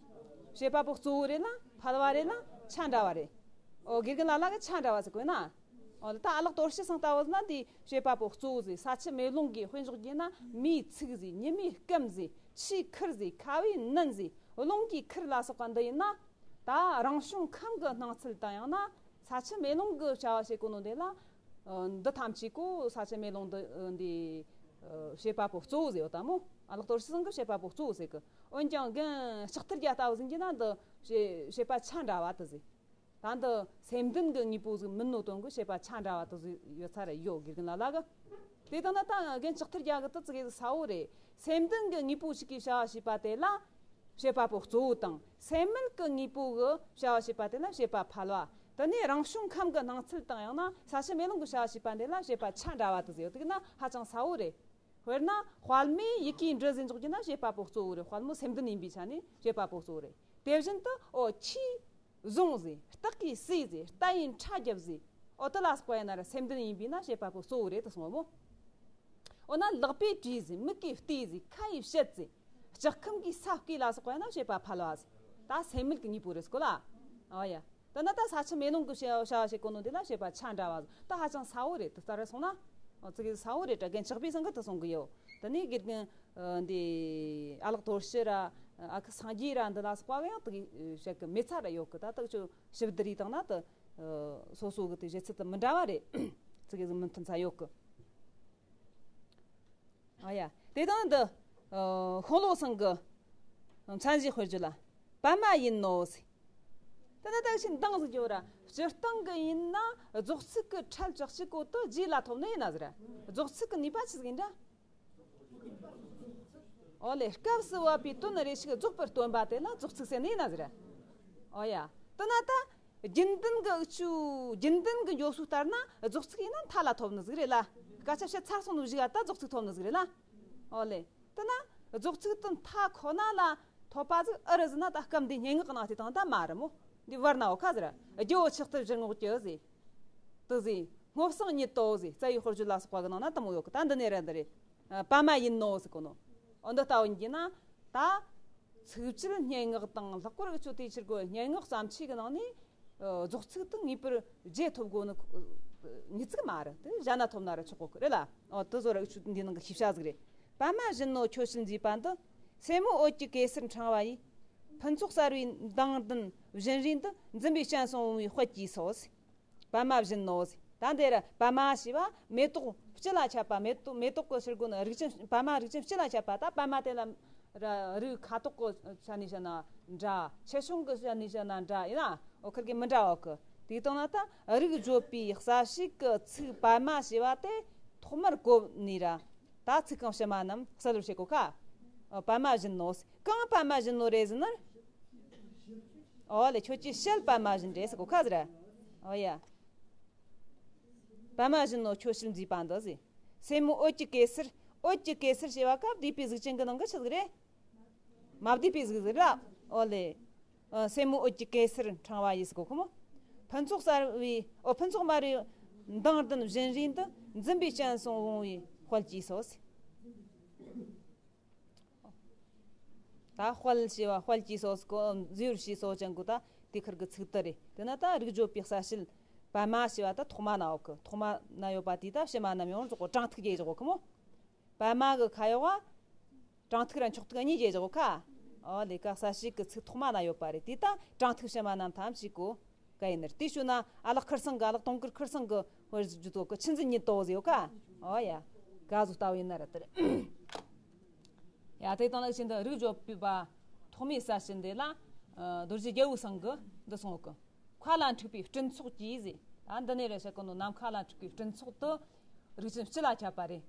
བྱེད་པ་པོ་གཙོ་བོ་རེད་ལ་ཕལ་བ་རེད་ལ་ཆ་འདྲ་བ་རེད། ཨོ། དགེ་རྒན་ལ་ལ་གི་ཆ་འདྲ་བ་ཟེར་གོ་ན། ཨོ། ད་ཨ་ལགས་དོར་ཞི་སང་ལྟ་བུ་ན་འདི་བྱེད་པ་པོ་གཙོ་བོ་ཟེར། ས་ཆུ་མེ་རླུང་གི་དཔེ་འཇོག་རྒྱུ་ན། མེའི་ཚིག་ཟེར། ཉི་མའི་སྐམ་ཟེར། ཆུའི་ཁུར་ཟེར། ཁ་བའི་ནན་ཟེར། རླུང་གི་ཁུར་ལ་སོགས་པ་འདི་ཡིན་ན། ད་རང་བྱུང་ཁམས་ཀྱི་སྣང་ཚུལ་དང་ཡང་ན་ས་ཆུ་མེ་རླུང་གི་བྱ་བ་བྱེད་གོ་ནོ་འདི་ལ། ཨ། འདི་ཐམས་ཅད་གོ་ས་ཆུ་མེ་རླུང་འདི་འདི་བྱེད་པ་པོ་གཙོ་བོ་ཟེར་ཡོད་ད་མོ། ཨ་ལགས་དོར་ཞི་སང་གི་བྱེད་པ་པོ་གཙོ་བོ་ཟེར་གི། འོན་ཀྱང་རྒན་ལྕགས་ཐར་རྒྱ་ལྟ་བུ་ཟིན་གྱི་ན་འདི་བྱེད་བྱེད་པ་ཆ་འདྲ་བ་དེ་ཟེར། ད་འདི་སེམས་ལྡན་གྱི་དངོས་པོ་ཟིག་མིན་ནོ་དོན་གི་བྱེད་པ་ཆ་འདྲ་བ་དེ་ཟིག་ཡོད་ཚར་ཡོད། དགེ་རྒན་ལ་ལ་གི། དེ་དང་ན་ད་རྒན་ལྕགས་ཐར་རྒྱ་གི་དེ་ཙི་གེ་ཟིག་ས་བོ་རེད། སེམས་ལྡན་གྱི་དངོས་པོ་ཞིག་གིས་བྱ་བ་བྱེད་པ་དེ་ལ་བྱེད་པ་པོ་གཙོ་བོ་དང་། སེམས་མེད་ཀྱི་དངོས་པོ་གི་བྱ་བ་བྱེད་པ་དེ་ལ་བྱེད་པ་ཕལ་བ། དེ་ནས་རང་བྱུང་ཁམས་ཀྱི་སྣང་ཚུལ་དང་ཡང་ན་ས་ཆུ་མེ་རླུང་གི་བྱ་བ་བྱེད་པ་འདི་ལ་བྱེད་པ་ཆ་འདྲ་བ་དེ་ཟེར་ཡོད། དེ་གི་ན་ཧ་ཅང་ས་བོ་རེད། དཔེར་ན་དཔལ་མོས་ཡི་གེའི་འབྲུ་ཟེར་འཇོག་རྒྱུ་ན་བྱེད་པ་པོ་གཙོ་བོ་རེད། དཔལ་མོ་སེམས་ལྡན་ཡིན་པའི་ཆ་ནས་བྱེད་པ་པོ་གཙོ་བོ་རེད། དེ་བཞིན་དུ་ཨོ་ཆུའི་བཟུང་ཟེར། སྟག་གིས་བསུས་ཟེར། རྟ་ཡིས་ཁྲ་བརྒྱབ་ཟེར། ཨོ་དེ་ལ་སོགས་པ་ཡིན་ན་ར་སེམས་ལྡན་ཡིན་པས་ན་བྱེད་པ་པོ་གཙོ་བོ་རེད་དུ་སོང་བ་མོ། འོ་ན་ལག་པས་བྲིས་ཟེར། མིག་གིས་བལྟས་ཟེར། ཁ་ཡིས་བཤད་ཟེར། ལྕགས་ཁམ་གྱིས་ས་བརྐོས་ལ་སོགས་པ་ཡིན་ན་བྱེད་པ་ཕལ་བ་ཟེར། ད་སེམས་མེད་ཀྱི་དངོས་པོ་རེད་ཟེར་གོ་ལ། ཨོ་ཡ། ད་ན་ད་ས་ཆུ་མེ་རླུང་གི་བྱ་བྱ་བ་བྱེད་གོ་ནོ་འདི་ལ་བྱེད་པ་ཆ་འདྲ་བ་ཟེར། ད་ཧ་ཅང་ས་བོ་རེད། དེ་ལྟར་སོང་ན། ཨོ་ཙི་གི་ས་བོ་རེད་དྲ། རྒན་ཆགས་པའི་སང་གི་དུ་སོང་གི་ཡོད། དེ་ནས་དགེ་རྒན་འདི་ཨ་ལགས་དོར་ཞི་ར་ཨ་ཁུ་སངས་རྒྱས་ར་འདི་ལ་སོགས་པ་གི་ཡང་དེ་གི་བཤད་གི་མེད་ཚ་ར་ཡོད་གི། ད་ད་ཁྱོད་ཞིབ་བསྡུར་ཡས་བཏང་ན་དེ་སོ་སོ་གི་དེ་བྱེད་ཚུལ་དེ་མི་འདྲ་བ་རེད། ཙི་གི་ཟིག་མི་མཐུན་ཚ་ཡོད་གི། ཨ་ཡ། དེ་དང་འདི། ཨ། ཤོང་ལོ་སང་གི། མཚན་གཞི་དཔེར་བརྗོད་ལ། པདྨ་ཡིན་ནོ་ཟེར། ད་ལྟ་ད་ཕྱིན་འདང་ཟིག་རྒྱོ་ར། སྤྱིར་བཏང་གི་ཡིན་ན་རྫོགས་ཚིག་གི་ཁྲལ་ལྕགས་གཅིག་གོ་དུ་རྗེས་ལ་ཐོབ་ནི་ཡིན་ན་ཟེར། རྫོགས་ཚིག་གི་ནུས་པ་ཆི་ཟིག་ཡིན་འདྲ། ཨོ་ལེ། སྐབས་སུ་བབ་པའི་དོན་རེ་ཞིག་རྫོགས་པར་སྟོན་པ་དེ་ལ་རྫོགས་ཚིག་ཟེར་ནི་ཡིན་ན་ཟེར། ཨོ་ཡ། དེ་ན་ད། རྒྱུན་ལྡན་གྱི་འུ་ཆོའི་རྒྱུན་ལྡན་གྱི་འགྲོ་སྲོལ་ལྟར་ན་རྫོགས་ཚིག་ཡིན་ན་མཐའ་ལ་ཐོབ་ནི་ཟིག་རེད་ལ། སྐད་ཆ་བཤད་ཚར་སོང་ནོ་ཞིག་ཨ་ད་རྫོགས་ཚིག་ཐོབ་ནི་ཟིག་རེད་ལ། ཨོ་ལེ། དེ་ན་རྫོགས་ཚིག་དེ་མཐའ་ཁོ་ན་ལ་ཐོབ་པ་ཟིག་ཨེ་རེད་ཟེར་ན། ད་སྐབས་འདི་སྙན་ངག་གི་ནང་དེ་དང་ད་མ་རེད་མོ། འདི་བར་ན་འོ་ཁ་ཟེར། རྒྱལ་པོ་ཆགས་ཐུབ་ཕྱིར་རྔོག་གྱི་ཟེར། དེ་ཟེར། སྔོ་བསངས་ཉིད་དོ་ཟེར། རྩ་བའི་དཔེར་བརྗོད་ལ་སོགས་པ་གི་ནང་ན་དེ་མོ་ཡོད་གི། ད་འདི་ནས་ར་འདི་རེད། ཨ། པདྨ་ཡིན་ནོ་ཟེར་གོ་ནོ། འོ་འདི་ལྟ་བུ་ཡིན་གྱི་ན། ད། ཚིགས་བཅད་སྙན་ངག་དང་ལྷག་པར་འུ་ཆོ་དེའི་ཕྱིར་གོ་སྙན་ངག་བརྩམས་ཆོས་ཀྱི་ནང་ནས། ཨ། རྫོགས་ཚིག་དེ་ངེས་པར་རྗེས་ཐོབ་དགོས་ནི་ཉིད་ཅིག་མ་རེད། དེ་གཞན་ན་ཐོབ་ན་ར་ཆོག་གོ་གི་རེད་ལ། འོ་དེ་ཚོ་ར་འུ་ཆོ་འདི་ནང་གི་ཤེས་བྱ་ཟིག་རེད། པདྨ་བཞིན་ནོ་ཁྱོད་བྱིན་མཛད་པ་འདི། སེན་མོ་འོད་ཀྱི་གེ་སར་ཕྲེང་བ་ཡིས། ཕུན་ཚོགས་གསར་བའི་མདངས་ལྡན་བཞིན་རས་འདི། འཛིན་པའི་སྤྱན་ཟུང་བའི་དཔལ་གྱིས་སོ། པདྨ་བཞིན་ནོ་ཟེར། ད་འདིར་པདྨ་ཞེས་པ་མེ་ཏོག་སྤྱི་ལ་ཁྱབ་པ། མེ་ཏོག་མེ་ཏོག་གི་ཕྱིར་གོ་ནི་རིགས་ཅན། པདྨ་རིགས་ཅན་སྤྱི་ལ་ཁྱབ་པ། ད་པདྨ་དེ་ལ་ར་རིགས་ཁ་དོག་གི་ཆ་ནས་བཤད་ན་འདྲ། ཆེ་ཆུང་གི་ཆ་ནས་བཤད་ན་འདྲ་ཡིན་ན། འོ་ཁིར་གི་མི་འདྲ་བ་གི། དེ་དང་ན་ད་རིགས་བརྗོད་པའི་གསལ་བྱེད་ཀྱི་ཚིག་པདྨ་ཞེས་པ་དེ་ཐོག་མར་གོ་ནི་ར། ད་ཚིག་རྐང་ཕྱི་མ་རྣམས་གསལ་བར་བྱེད་གོ་ཁ། པདྨ་བཞིན་ནོ་ཟེར། གང་པདྨ་བཞིན་ནོ་རེད་ཟེར་ན། ཨོ་ལེ། ཁྱོད་ཀྱི་ཞལ་པདྨ་བཞིན་རེད་ཟེར་གོ་ཁ་ཟེར། ཨོ་ཡ། པདྨ་བཞིན་ནོ་ཁྱོད་ཞལ་མཛེས་པ་འདི་ཟེར། སེན་མོ་འོད་ཀྱི་གེ་སར། འོད་ཀྱི་གེ་སར་ཞེས་པ་སྐབས་བསྡུས་པའི་གཟུགས་ཅན་གྱི་ནང་གི་ཆི་ཟིག་རེད། མ་བསྡུས་པའི་གཟུགས་ཟིག་རེད། ཨོ་ལེ། ཨ། སེན་མོ་འོད་ཀྱི་གེ་སར་ཕྲེང་བ་ཡིས་ཟེར་གོ་ཁོ་མོ། ཕུན་ཚོགས་གསར་བའི། ཨོ་ཕུན་ཚོགས་དམར་བའི་མདངས་ལྡན་བཞིན་རས་འདི། འཛིན་པའི་སྤྱན་ཟུང་བའི་དཔལ་གྱིས་སོ་ཟེར། ད་དཔལ་ཞེས་པ་དཔལ་གྱིས་སོ་ཟེར་གོ། མཛེས་པར་བྱས་སོ་ཅན་གོ། ད་དེ་ཁིར་གི་ཚིག་དེ་རེད། དེ་ན་ད་རིགས་བརྗོད་པའི་གསལ་བྱེད་པདྨ་ཞེས་པ་ད་ཐོག་མ་ན་ཡོད་གི། ཐོག་མ་ན་ཡོད་པ་དེ་ད་ཕྱི་མ་རྣམས་ཡོངས་རྫོགས་གོ་གྲངས་ཐིག་རྒྱས་བཞག་གོ་ཁོ་མོ། པདྨ་གི་ཁ་ཡོག་ག་གྲངས་ཐིག་ར་མཆོག་ཐིག་གཉིས་རྒྱས་བཞག་གོ་ཁ། ཨོ་ལེ། ཀ་གསལ་བྱེད་ཀྱི་ཚིག་ཐོག་མ་ན་ཡོད་པ་རེད། དེ་ད་གྲངས་ཐིག་ཕྱི་མ་རྣམས་ཐམས་ཅད་གོ། ག་ཡིན་ནར་དེ་ཞུ་ན། ཨ་ལགས་ཁིར་སང་གི། ཨ་ལགས་དུང་དཀར་ཁིར་སང་གི་དཔེར་བརྗོད་དོ་གི་ཆི་འཛིན་ཉིད་དོ་ཟེར་ཡོད་ཀ། ཨོ་ཡ། ག་ཟུག་ལྟ་བུ་ཡིན་ན་ར་དེར། ཡ་དེ་དང་ལ་ཕྱིན་དུ་རིགས་བརྗོད་པའི་པ་ཐོག་མའི་གསལ་བྱེད་འདི་ལ། ཨ། རྡོ་རྗེ་རྒྱལ་པོའི་སང་གི་འདི་གསུངས་ཡོད་ཀི། མཁའ་ལ་འཁྲིགས་པའི་སྤྲིན་ཚོགས་ཀྱིས་ཟེར། ད་འདི་ནས་ར་བཤད་གོ་ནོ་ནམ་མཁའ་ལ་འཁྲིགས་པའི་སྤྲིན་ཚོགས་དེ་རིགས་ཅན་སྤྱི་ལ་ཁྱབ་པ་རེད།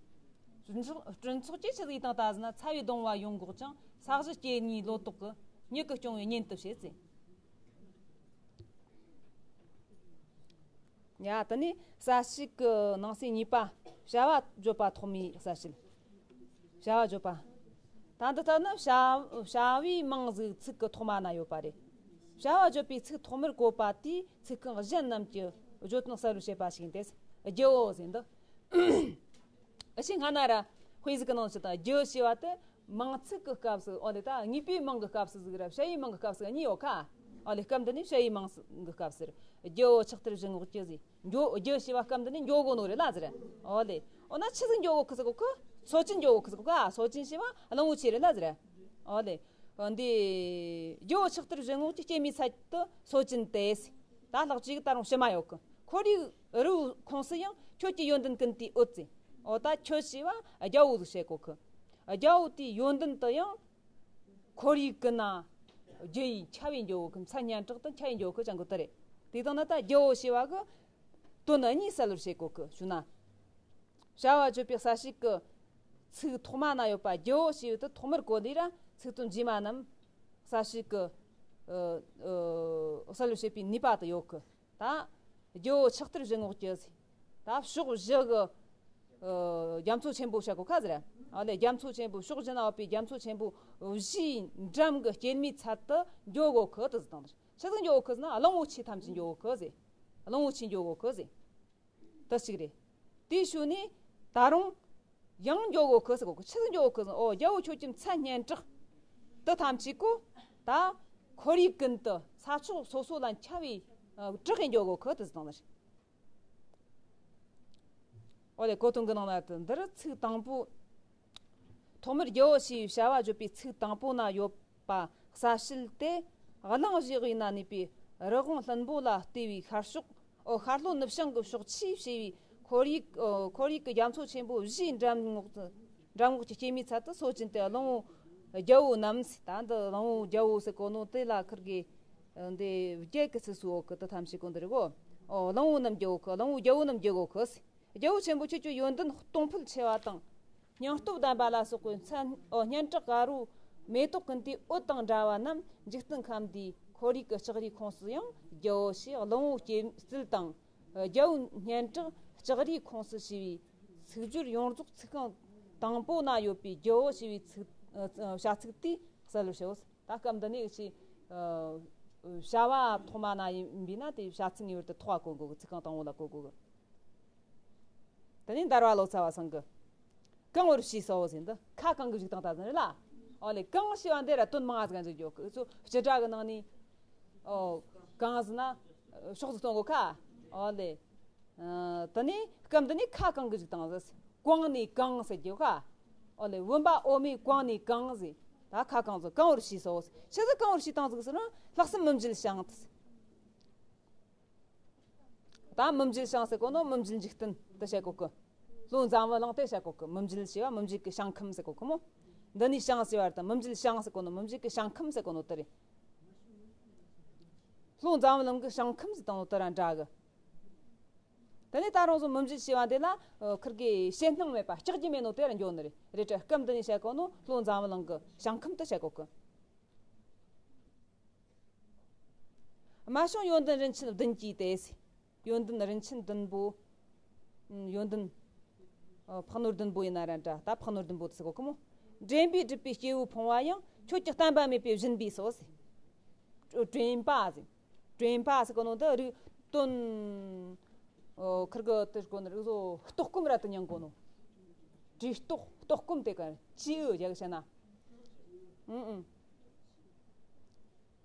སྤྲིན་ཚོགས། སྤྲིན་ཚོགས་ཀྱིས་ཆི་ཟིག་བཏང་ད་ཟེར་ན། ཚ་བའི་གདུང་བ་ཡོང་འགོག་ཅིང་། ས་གཞི་སྐྱེ་གཉིས་ལོ་ཏོག་གི། མྱུ་གུ་སྐྱོང་བའི་གཉེན་དུ་བྱེད་ཟེར། ཡ་དེ་ནས་གསལ་བྱེད་ཀྱི་ནང་གསེས་གཉིས་པ། བྱ་བ་བརྗོད་པ་ཐོག་མའི་གསལ་བྱེད། བྱ་བ་བརྗོད་པ། ད་འདི་ལྟར་ན་བྱ་བྱ་བའི་མིང་ཟིག་ཚིག་གི་ཐོག་མ་ན་ཡོད་པ་རེད། བྱ་བ་བརྗོད་པའི་ཚིག་ཐོག་མར་བཀོད་པ་དེས་ཚིག་རྐང་གཞན་རྣམས་ཀྱི་བརྗོད་དོན་གསལ་བར་བྱེད་པ་ཞིག་ཡིན་ཏེ། རྒྱུ་བོ་ཟེར་འདི། ཨ་ཆེ་སྔ་ན་ར་དཔེ་ཟིག་གི་ནང་ཞིག་དང་རྒྱུ་བོ་ཞེས་པ་དེ། མིང་ཚིག་གི་སྐབས་སུ་ཨོ་ལེ་ད་དངོས་པོའི་མིང་གི་སྐབས་སུ་ཟིག་ར་བྱ་བའི་མིང་གི་སྐབས་སུ་གཉིས་ཡོད་ཁ། ཨོ་ལེ་སྐབས་འདི་ནི་བྱ་བའི་མིང་གི་སྐབས་སུ་རེད། རྒྱུ་བོ་ཆགས་ཐར་བཞི་ངོགས་ཀྱི་ཟེར། འགྱོ་རྒྱུ་ཞེས་པ་སྐབས་འདི་ནི་འགྱོ་དགོས་ནོ་རེད་ལ་ཟེར། ཨོ་ལེ། འོ་ན་ཆི་ཟིག་འགྱོ་དགོས་ཁི་ཟིག་གོ་ཁི། སོ་ཅན་འགྱོ་དགོས་ཁི་ཟིག་གོ་ཁ། སོ་ཅན་ཞེས་པ་གླང་བོ་ཆེ་རེད་ལ་ཟེར། ཨོ་ལེ། འདི། རྒྱུ་བོ་ཆགས་ཐར་བཞི་ངོགས་ཀྱི་སྐྱེད་མོས་ཚལ་དུ་སོ་ཅན་ཏེ། ད་ལྷག་ཅིག་ད་རུང་ཕྱི་མ་ཡོད་གི། ཁོར་ཡུག་རི་བོའི་ཁོངས་སུ་ཡང་ཁྱོད་ཀྱི་ཡོན་ཏན་ཀུན་དེའི་འོད་ཟེར། འོ་ད་ཁྱོད་ཞེས་པ་རྒྱལ་པོ་ཟིག་བཤད་གོ་གི། རྒྱལ་པོ་དེའི་ཡོན་ཏན་དུ་ཡང་། ཁོར་ཡུག་གི་ན། རྒྱུ་ཡི་ཁྱབ་པའི་འགྱོ་གི། མཚན་སྙན་གྲགས་དང་ཁྱབ་པའི་འགྱོ་གི་ཅང་གི་དེ་རེད། དེ་དང་ན་ད་རྒྱལ་པོ་ཞེས་པ་གི། དོན་གཉིས་གསལ་བར་བྱེད་གོ་གི་ཞུ་ན། བྱ་བ་བརྗོད་པའི་གསལ་བྱེད་ཀྱི་ཚིག་ཐོག་མ་ན་ཡོད་པ་རྒྱལ་པོ་ཞེས་པའི་དེ་ཐོག་མར་གོ་ལས་ར་ཚིག་དོན་རྗེས་མ་རྣམས་གསལ་བྱེད་ཀྱི། ཨ། ཨ། གསལ་བར་བྱེད་པའི་ནུས་པ་དེ་ཡོད་གི། ད། རྒྱལ་པོ་ཆགས་ཐར་བཞི་ངོགས་ཀྱི་ཟེར། ད་ཕྱོགས་བཞི་གི། ཨ། རྒྱ་མཚོ་ཆེན་པོ་བཤད་གོ་ཁ་ཟེར། ཨ་ལེ་རྒྱ་མཚོ་ཆེན་པོ་ཕྱོགས་བཞི་ན་ཡོད་པའི་རྒྱ་མཚོ་ཆེན་པོ་བཞིའི་འགྲམ་གྱི་སྐྱེད་མོས་ཚལ་དུ་འགྱོ་གོ་ཁི་དེ་ཟེར་དང་། ཆི་ཟིག་འགྱོ་གོ་ཁི་ཟེར་ན་གླང་པོ་ཆེ་ཐམས་ཅད་འགྱོ་གོ་ཁི་ཟེར། གླང་པོ་ཆེ་འགྱོ་གོ་ཁི་ཟེར། དེ་གཅིག་རེད། དེའི་ཤུལ་ནས་ད་རུང་ཡང་འགྱོ་གོ་ཁི་ཟེར་གོ་ཁི། ཆི་ཟིག་འགྱོ་གོ་ཁི་ཟེར། ཨོ་རྒྱལ་པོ་ཁྱོད་ཀྱི་མཚན་སྙན་གྲགས་དེ་ཐམས་ཅད་གོ། ད་ཁོར་ཡུག་ཀུན་ཏུ་ས་ཕྱོགས་སོ་སོ་ལ་ཁྱབ་པའི་ཨ་གྲགས་ཡིན་འགྱོ་གོ་ཁི་དེ་ཟེར་དང་ཟེར། ཨོ་ལེ་གོ་དོན་གི་ནང་ན་དེ་འདིར་ཚིག་དང་པོ། ཐོག་མར་རྒྱལ་པོ་ཞེས་པའི་བྱ་བ་བརྗོད་པའི་ཚིག་དང་པོ་ན་ཡོད་པ་གསལ་བྱེད་དེ། གླིང་བཞི་གི་ན་གནས་པའི་རི་བོང་ལྷུན་པོ་ལ་ལྟོས་པའི་ཤར་ཕྱོགས། ཨོ་ཤར་ལྷོ་ནུབ་བྱང་གི་ཕྱོགས་ཆུས་ཕྱེ་བའི་ཁོར་ཡུག་ཨོ་ཁོར་ཡུག་གི་རྒྱ་མཚོ་ཆེན་པོ་བཞིའི་འགྲམ་ངོགས་སུ། འགྲམ་ངོགས་ཀྱི་སྐྱེད་མོས་ཚལ་དུ་སོ་ཅན་ཏེ། གླང་པོ་རྒྱལ་པོ་རྣམས་ཟེར། ད་འདི་གླང་པོ་རྒྱལ་པོ་ཟེར་གོ་ནོ་དེ་ལ་ཁིར་གི། འདི་བརྒྱད་ཀྱི་ཚིགས་སུ་འོག་གི་དེ་ཐམས་ཅད་གོ་འདི་རེད་གོ། ཨོ་གླང་པོ་རྣམས་རྒྱལ་པོ་ཁི། གླང་པོ་རྒྱལ་པོ་རྣམས་རྒྱལ་པོ་ཁི་ཟེར། རྒྱལ་པོ་ཆེན་པོ་ཁྱོད་ཀྱི་ཡོན་ཏན་གཏོང་ཕོད་ཆེ་བ་དང་། སྙིང་སྟོབས་ལྡན་པ་ལ་སོགས་པའི་མཚན་ཨོ་སྙན་གྲགས་དགའ་རབ་མེ་ཏོག་ཀུན་དེའི་འོད་དང་འདྲ་བ་རྣམས་འཇིག་རྟེན་ཁམས་འདིའི་ཁོར་ཡུག་གི་ལྕགས་རིའི་ཁོངས་སུ་ཡང་རྒྱལ་པོ་ཞེས་གླང་པོ་སྐྱེད་ཚལ་དང་། རྒྱལ་པོའི་སྙན་གྲགས་ལྕགས་རིའི་ཁོངས་སུ་ཞེས་པའི་ཚིག་སྦྱོར་ཡོངས་རྫོགས་ཚིག་རྐང་དང་པོ་ན་ཡོད་པའི་རྒྱལ་པོ་ཞེས་པའི་ཚིག་ཨ་བྱ་ཚིག་དེས་གསལ་བར་བྱའོ། ད་སྐབས་འདི་ནས་ཅི། ཨ་བྱ་བ་ཐོག་མ་ན་ཡིན་པས་ན་དེ་བྱ་ཚིག་ངེས་པར་དུ་ཐོག་ག་གོ་དགོས་གི། ཚིག་རྐང་དང་པོ་ལ་གོ་དགོས་གི། དེ་ནས་འདར་བ་ལོ་ཙཱ་བ་ཚང་གི། གང་བར་ཞེས་སོ་ཟེར་འདི་ཁ་གང་གི་བཞག་སྟངས་ད་ཟེར་ལ། ཨོ་ལེ་གང་ཞེས་པ་འདི་ར་དོན་མང་ང་ཟིག་ག་འཇུག་རྒྱུ་གི་ཚོ་སྤྱི་སྒྲ་གི་ནང་ནས། ཨོ་གང་ཟེར་ན་ཕྱོགས་ཟིག་སྟོན་གོ་ཁ། ཨོ་ལེ། ཨ་དེ་ནས་སྐབས་འདི་ནས་ཁ་གང་གི་བཞག་སྟངས་ཟེར། གང་ནས་གང་ཟེར་རྒྱུ་ཁ། ཨོ་ལེ་བུམ་པ་འོ་མའི་གང་ནས་གང་ཟེར། ད་ཁ་གང་ཟེར་གང་བར་ཞེས་སོ་ཟེར། ཆི་ཟིག་གང་བར་ཞེས་བཏང་ཟིག་ཟེར་ན་ལྷག་བསམ་མི་འཇིགས་ཤིང་། ད་མི་འཇིགས་ཤིང་ཟེར་གོ་ནོ་མི་འཇིགས་འཇིག་རྟེན་དེ་བཤད་གོ་གི། བློ་འཛམ་བུ་གླིང་དེ་བཤད་གོ་གི། མི་འཇིགས་ཞེས་པ་མི་འཇིགས་ཀྱི་ཞིང་ཁམས་ཟེར་གོ་གི་མོ། འདི་ནས་ཞིང་ཟེར་བ་དང་མི་འཇིགས་ཞིང་ཟེར་གོ་ནོ་མི་འཇིགས་ཀྱི་ཞིང་ཁམས་ཟེར་གོ་ནོ་དེ་རེད། བློ་འཛམ་བུ་གླིང་གི་ཞིང་ཁམས་ཟེར་དང་ནོ་དེ་ར་འདྲ་གི། དེ་ནས་ད་རུང་བཟོ་མི་འཇིགས་ཞེས་པ་འདི་ལ་ཁིར་གི་ཞེད་སྣང་མེད་པ་སྐྲག་རྒྱུ་མེད་ནོ་དེ་ར་འགྱོ་ནི་རེད། རེད་དྲ་སྐབས་འདི་ནས་བཤད་གོ་ནོ་བློ་འཛམ་བུ་གླིང་གི་ཞིང་ཁམས་དེ་བཤད་གོ་གི། རྨད་བྱུང་ཡོན་ཏན་རིན་ཆེན་བདུན་གྱིས་ཏེ། ཡོན་ཏན་རིན་ཆེན་བདུན་པོ། ཡོན་ཏན། ཨ་ཕག་ནོར་བདུན་པོ་ཡིན་ན་ར་འདྲ། ད་ཕག་ནོར་བདུན་པོ་དེ་ཟེར་གོ་གི་མོ། དྲན་པས་བསྒྲུབས་པའི་སྐྱེས་བུ་ཕུང་བ་ཡང་། ཁྱོད་ཀྱི་བསྟན་པ་མེད་པའི་སྦྱིན་པས་སོ་ཟེར། དྲན་པ་ཟེར། དྲན་པ་ཟེར་གོ་ནོ་འདི་རིག་དོན། ཨོ་ཁིར་གི་དེ་གོ་ནི་རིག་བཟོ་ལྟོགས་སྐོམ་ར་དུ་མྱང་གོ་ནོ། དྲན་ལྟོགས་ལྟོགས་སྐོམ་དེ་ག་ཅི་ཨུ་རྒྱག་བྱས་ན། ཨུ་ཨུ།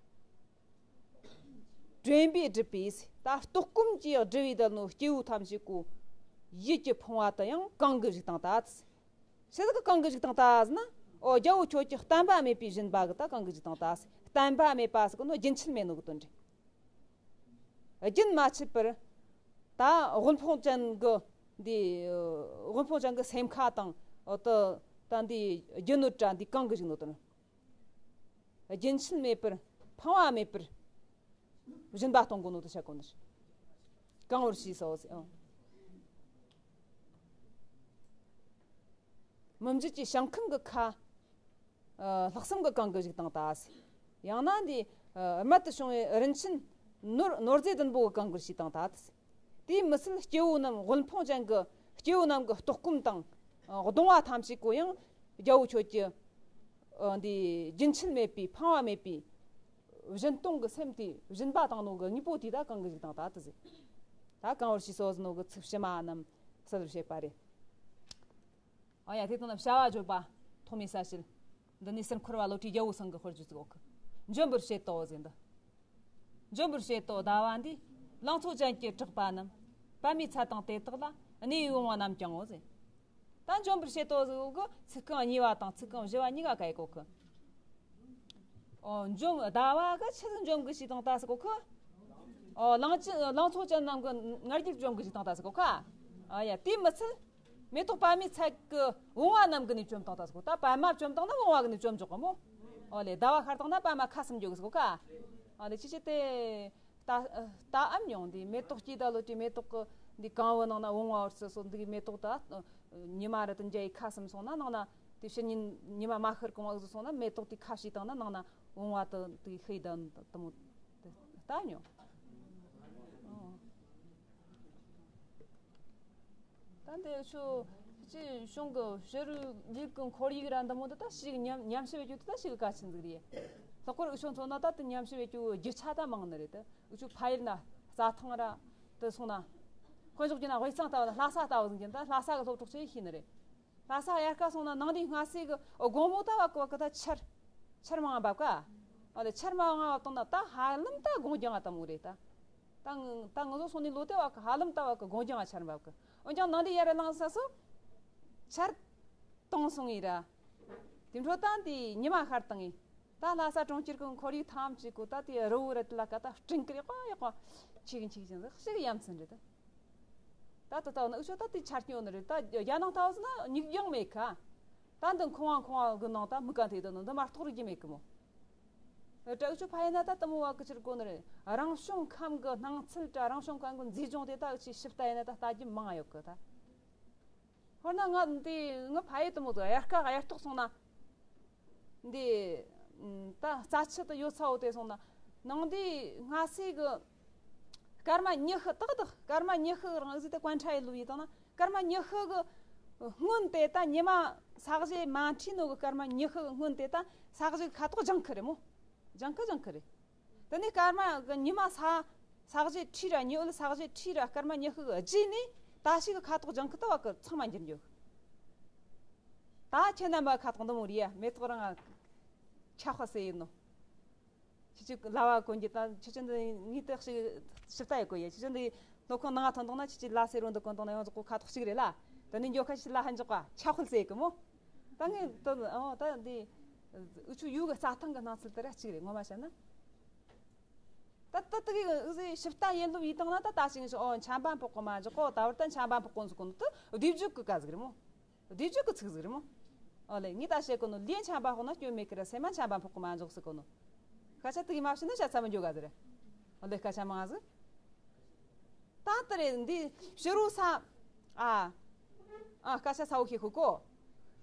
དྲན་པས་བསྒྲུབས་པས་ད་ལྟོགས་སྐོམ་གྱིས་བསྒྲུབས་པའི་དལ་ནོ་སྐྱེས་བུ་ཐམས་ཅད་ཀོ། ཡིད་ཀྱི་ཕུང་བ་དུ་ཡང་གང་གི་བཞག་དང་ད། ཆི་ཟིག་གི་གང་གི་བཞག་དང་ད་ཟེར་ན། ཨོ་རྒྱལ་པོ་ཁྱོད་ཀྱི་བསྟན་པ་མེད་པའི་སྦྱིན་པ་གི་ད་གང་གི་བཞག་དང་ད། བསྟན་པ་མེད་པ་ཟེར་གི་ནོ་རྒྱུན་ཆད་མེད་ནོ་གི་དོན་རེད། རྒྱུན་མ་ཆད་པར། ད་དབུལ་ཕོངས་ཅན་གི་འདི། དབུལ་ཕོངས་ཅན་གི་སེམས་ཁ་དང་། ཨོ་ད་ད་འདི་རྒྱུ་ནོར་དྲ་འདི་གང་གི་བཞག་ནོ་དོན། རྒྱུན་ཆད་མེད་པར་ཕངས་པ་མེད་པར་སྦྱིན་པ་གཏོང་དགོས་ནོ་དེ་བྱ་དགོས་ནི། གང་བར་ཞེས་སོ་ཟེར། ཨང་། མི་འཇིགས་ཀྱི་ཞིང་ཁམས་ཀྱི་ཁ། ཨ་ལྷག་བསམ་གྱི་གང་གི་བཞག་དང་ད་ཟེར། ཡང་ན་འདི་ཨ་རྨད་དུ་བྱུང་བའི་རིན་ཆེན་ནོར་ནོར་རྫས་བདུན་པོ་གི་གང་གི་ཞེས་དང་ད་ཟེར། དེས་མི་ཚད་སྐྱེ་བོ་རྣམས་དབུལ་ཕོངས་ཅན་གྱི་སྐྱེ་བོ་རྣམས་ཀྱི་ལྟོགས་སྐོམ་དང་གདུང་བ་ཐམས་ཅད་ཀོ་ཡང་རྒྱལ་པོ་ཁྱོད་ཀྱི་འདི་རྒྱུན་ཆད་མེད་པའི་ཕངས་པ་མེད་པའི་སྦྱིན་གཏོང་གི་སེམས་དེ་སྦྱིན་པ་བཏང་ནོ་གི་དངོས་པོ་དེ་ད་གང་གི་ཞིག་དང་ད་དུ་ཟེར། ད་གང་བར་ཞིག་སོ་ཟེར་ནོ་གི་ཚིག་ཕྱི་མ་རྣམས་གསལ་བར་བཤད་པ་རེད། ཨ་ཡ་དེ་དང་ན་བྱ་བ་བརྗོད་པ་ཐོག་མའི་ས་བྱེད། འདི་ནི་སེམས་འཁོར་བ་བློ་གྲོས་རྒྱལ་པོ་སེང་གེ་དཔེར་བརྗོད་ཅིག་འོག་གི་འཇོམས་པར་བྱེད་དོ་ཟེར་འདི། འཇོམས་པར་བྱེད་དོ་ཟླ་བ་འདིས། ལང་ཚོ་ཅན་གྱི་དྲེགས་པ་རྣམས། པདྨའི་ཚལ་དང་དེ་དག་ལ། གནས་པའི་བུང་བ་རྣམས་ཀྱང་ངོ་ཟེར། ད་འཇོམས་པར་བྱེད་དོ་ཟེར་གོ་གི་ཚིག་རྐང་གཉིས་པ་དང་ཚིག་རྐང་བཞི་བ་གཉིས་ཀ་ག་ཡི་གོ་གི། ཨོ་འཇོམས་ཟླ་བ་གི་ཆི་ཟིག་འཇོམས་གི་ཞིག་དང་ད་ཟེར་གོ་གི། ཨོ་ལང་ཅི་ལང་ཚོ་ཅན་རྣམས་གི་ང་རྒྱལ་འཇོམས་གི་ཞིག་དང་ད་ཟེར་གོ་གི། ཨ་ཡ་དེ་མི་ཚད། མེ་ཏོག་པདྨའི་ཚལ་གྱི་བུང་བ་རྣམས་ཀྱི་ནས་བཅོམ་བཏང་ད་ཟེར་གོ། ད་པདྨ་བཅོམ་བཏང་ན་བུང་བ་གི་ནས་བཅོམ་འཇོག་གི་མོ། ཨོ་ལེ་ཟླ་བ་ཤར་བཏང་ན་པདྨ་ཁ་ཟུམ་འཇོག་གི་ཟེར་གོ་ཀ། ཨོ་ལེ་ཅི་ཅི་དེ། ད་ད་ཨམ་མྱོང་འདི་མེ་ཏོག་སྐྱེས་ད་ལོ་དེ་མེ་ཏོག་གི་འདི་གང་བུ་ནང་ན་བུང་བ་བར་སོ་སོ་འདི་མེ་ཏོག་ད་ཉི་མ་རེ་དུ་འཇའ་ཡི་ཁ་ཟུམ་སོང་ན་ནང་ན་དེ་ཕྱི་ཉིན་ཉི་མ་མ་ཤར་གོང་བ་ཟུ་སོང་ན་མེ་ཏོག་དེ་ཁ་ཕྱེ་བཏང་ན་ནང་ན་བུང་བ་དུ་དེ་ཤེས་ད་དུ་མོ་ད་མྱོང་། ད་འདི་ཆོ་སྤྱི་གཞུང་གི་ཕྱི་རོལ་ལུགས་ཀྱི་ཁོར་ཡུག་ར་འདི་མོ་འདི་ད་ཞིག་ཉམས་ཉམས་ཞིབ་བྱེད་རྒྱུ་དེ་ད་ཞིག་གལ་ཆེན་ཟིག་རེད། ལྷག་པར་འུ་ཆོ་མཚོན་ན་ད་དེ་ཉམས་ཞིབ་བྱེད་རྒྱུ་རྒྱུ་ཆ་ད་མང་ནི་རེད། དེ་འུ་ཆོ་ཕ་ཡུལ་ན་རྩྭ་ཐང་ར་དེ་སོང་ན། དཔེ་འཇོག་རྒྱུ་ན་དབུས་གཙང་ལྟ་བུ་ན་ལྷ་ས་ལྟ་བུ་ཟིག་གི་ད་ལྷ་ས་གི་སློབ་གྲོགས་ཆེ་ཤེས་ནི་རེད། ལྷ་ས་དབྱར་ཁ་སོང་ན་ནང་དེའི་སྔ་སེ་གི་དགོང་མོ་ད་བ་གི་བ་གི་ད་ཆར་ཆར་མང་བབ་ཀ། ཨ་ལེ་ཆར་མང་བབ་བཏང་ན་ད་ཧ་ལམ་ད་དགོང་རྒྱང་ང་ད་མོ་རེད་ད། ད་ང་ད་ང་ཚོ་སོང་ནས་ལོ་དེ་བ་གི་ཧ་ལམ་ད་བ་གི་དགོང་རྒྱང་ང་ཆར་འབབ་གི། འོན་ཀྱང་ནང་དེ་ཡར་ལངས་ས་སོ་ཆར་གཏོང་སོང་ངེ་ར། དེ་འཕྲོ་ད་འདི་ཉི་མ་ཤར་བཏང་ངེ། ད་ལྷ་ས་གྲོང་ཁྱེར་གི་ཁོར་ཡུག་ཐམས་ཅད་གོ་ད་དེ་རི་བོ་ར་དེ་ལ་ཀ་ད་སྤྲིན་ཀི་རེ་ཀོ་ཡོ་ཀོ་ཆིག་ཆིག་ཅན་ཟིག་ཞིག་ཡ་མཚན་རེད་ད། ད་ད་ད་ནི་འུ་ཆོ་ད་དེ་ཆ་རྐྱེན་ཡོད་ནི་རེད་ད། རྒྱ་ནང་ལྟ་བུ་ཟིག་ན་མྱིག་ཡང་མེད་ཁ། ད་འདི་ཁང་བ་ཁང་བ་གི་ནང་ད་མི་ཀ་དེ་ད་ནི་འདི་མ་གཏོགས་རིག་གི་མེད་གི་མོ། ད་འུ་ཆོ་ཕ་ཡིན་ན་ད་དེ་མོ་བ་གི་ཕྱིར་གོ་ནི་རེད། རང་བྱུང་ཁམས་གི་སྣང་ཚུལ་ད་རང་བྱུང་ཁམས་གི་མཛེས་ལྗོངས་དེ་ད་འུ་ཆོ་ཞིབ་ལྟ་ཡིན་ན་ད་ལྟ་རྒྱུ་མང་ཡོད་གི་ད། ཧོར་ན་ང་འདི་ང་ཕ་ཡི་དེ་མོ་དུ་དབྱར་ཁ་དབྱར་ཐོག་སོང་ན། འདི་ད་རྩྭ་ཆུ་དུ་ཡོད་ཚ་བོ་དེ་སོང་ན། ནང་འདི་སྔ་སེ་གི་སྐར་མ་ཉི་ཤུ་ཏག་ཏག་སྐར་མ་ཉི་ཤུ་གི་རང་ཟིག་དེ་ཀོན་ཁྲ་ཡི་ལུ་ཡི་དང་ན་སྐར་མ་ཉི་ཤུ་གི་སྔོན་དེ་ད་ཉི་མ་ས་གཞི་མ་འཁྲིས་ནོ་གི་སྐར་མ་ཉི་ཤུ་གི་སྔོན་དེ་ད་ས་གཞི་ཁ་ཐོག་ལྗང་ཁུ་རེད་མོ། ལྗང་ཁུ་ལྗང་ཁུ་རེད། དེ་ནས་སྐར་མ་གི་ཉི་མ་ས་ས་གཞི་ཁྲིས་ར་ཉི་འོད་ས་གཞི་ཁྲིས་ར་སྐར་མ་ཉི་ཤུ་གི་རྗེས་ནས་ད་ཞིག་གི་ཁ་ཐོག་ལྗང་ཁུ་ལྟ་བ་གི་ཚང་མ་འགྱུར་འགྱུར། ད་ཁྱེད་རྣམ་པ་ཁ་ཐོག་འདི་མོ་རེད་ཡ། མེ་ཏོག་རང་ཆ་ཧོ་སེ་ཡིན་ནོ། ཁྱེད་ཆོ་ལ་བ་གོན་གྱི་ད་ཁྱེད་ཆོ་འདི་ངས་དེ་ཞིག་ཞིབ་ལྟ་ཡི་གོ་ཡ། ཁྱེད་ཆོ་འདི་སློབ་ཁང་ནང་ཐོན་དང་ན་ཁྱེད་ཆོ་ལ་སེ་རོ་འདི་གོན་དང་ན་ཡོངས་རྫོགས་གོ་ཁ་ཐོག་གཅིག་རེད་ལ། དེ་ནས་མགྱོགས་ཁ་ཁྱེད་ཆོ་ལ་ཧ་འཇོག་ག་ཆ་ཧོལ་སེ་ཡི་གི་མོ། ད་ངས་ད་ཨོ་ད་འདི་འུ་ཆོ་ཡུལ་གི་རྩྭ་ཐང་གི་སྣང་ཚུལ་དེ་ར་གཅིག་རེད་ངོ་མ་བཤད་ན། ད་ད་ད་གི་འུ་ཟི་ཞིབ་ལྟ་ཡིན་ལུགས་ཡིན་དང་ན་ད་ད་ཅིག་ཨོ་ཆམ་པ་ཕོག་གོ་མ་འཇོག་གོ། ད་བར་ད་ཆམ་པ་ཕོག་གོ་འཛུགས་གོ་ནོ་ད་བསྡུས་བརྗོད་གི་ཀ་ཟིག་རེད་མོ། བསྡུས་བརྗོད་གི་ཚིག་ཟིག་རེད་མོ། ཨོ་ལེ་ངས་ད་བཤད་གོ་ནོ་ལིའི་ཆམ་པ་ཕོག་ན་སྐྱོན་མེད་གི་ར་སེམས་མ་ཆམ་པ་ཕོག་གོ་མ་འཇོག་ཟེར་གོ་ནོ། སྐད་ཆ་དེ་གི་མ་བཤད་ན་བཤད་ཚ་མི་འཇོག་ག་ཟིག་རེད། ཨོ་ལེ་སྐད་ཆ་མང་ཟིག་ད་ལྟ་རེད་འདི་ཕྱི་རུ་ས། ཨ། ཨ་སྐད་ཆ་ཚ་བོ་ཁྱེད་ཁུ་གོ།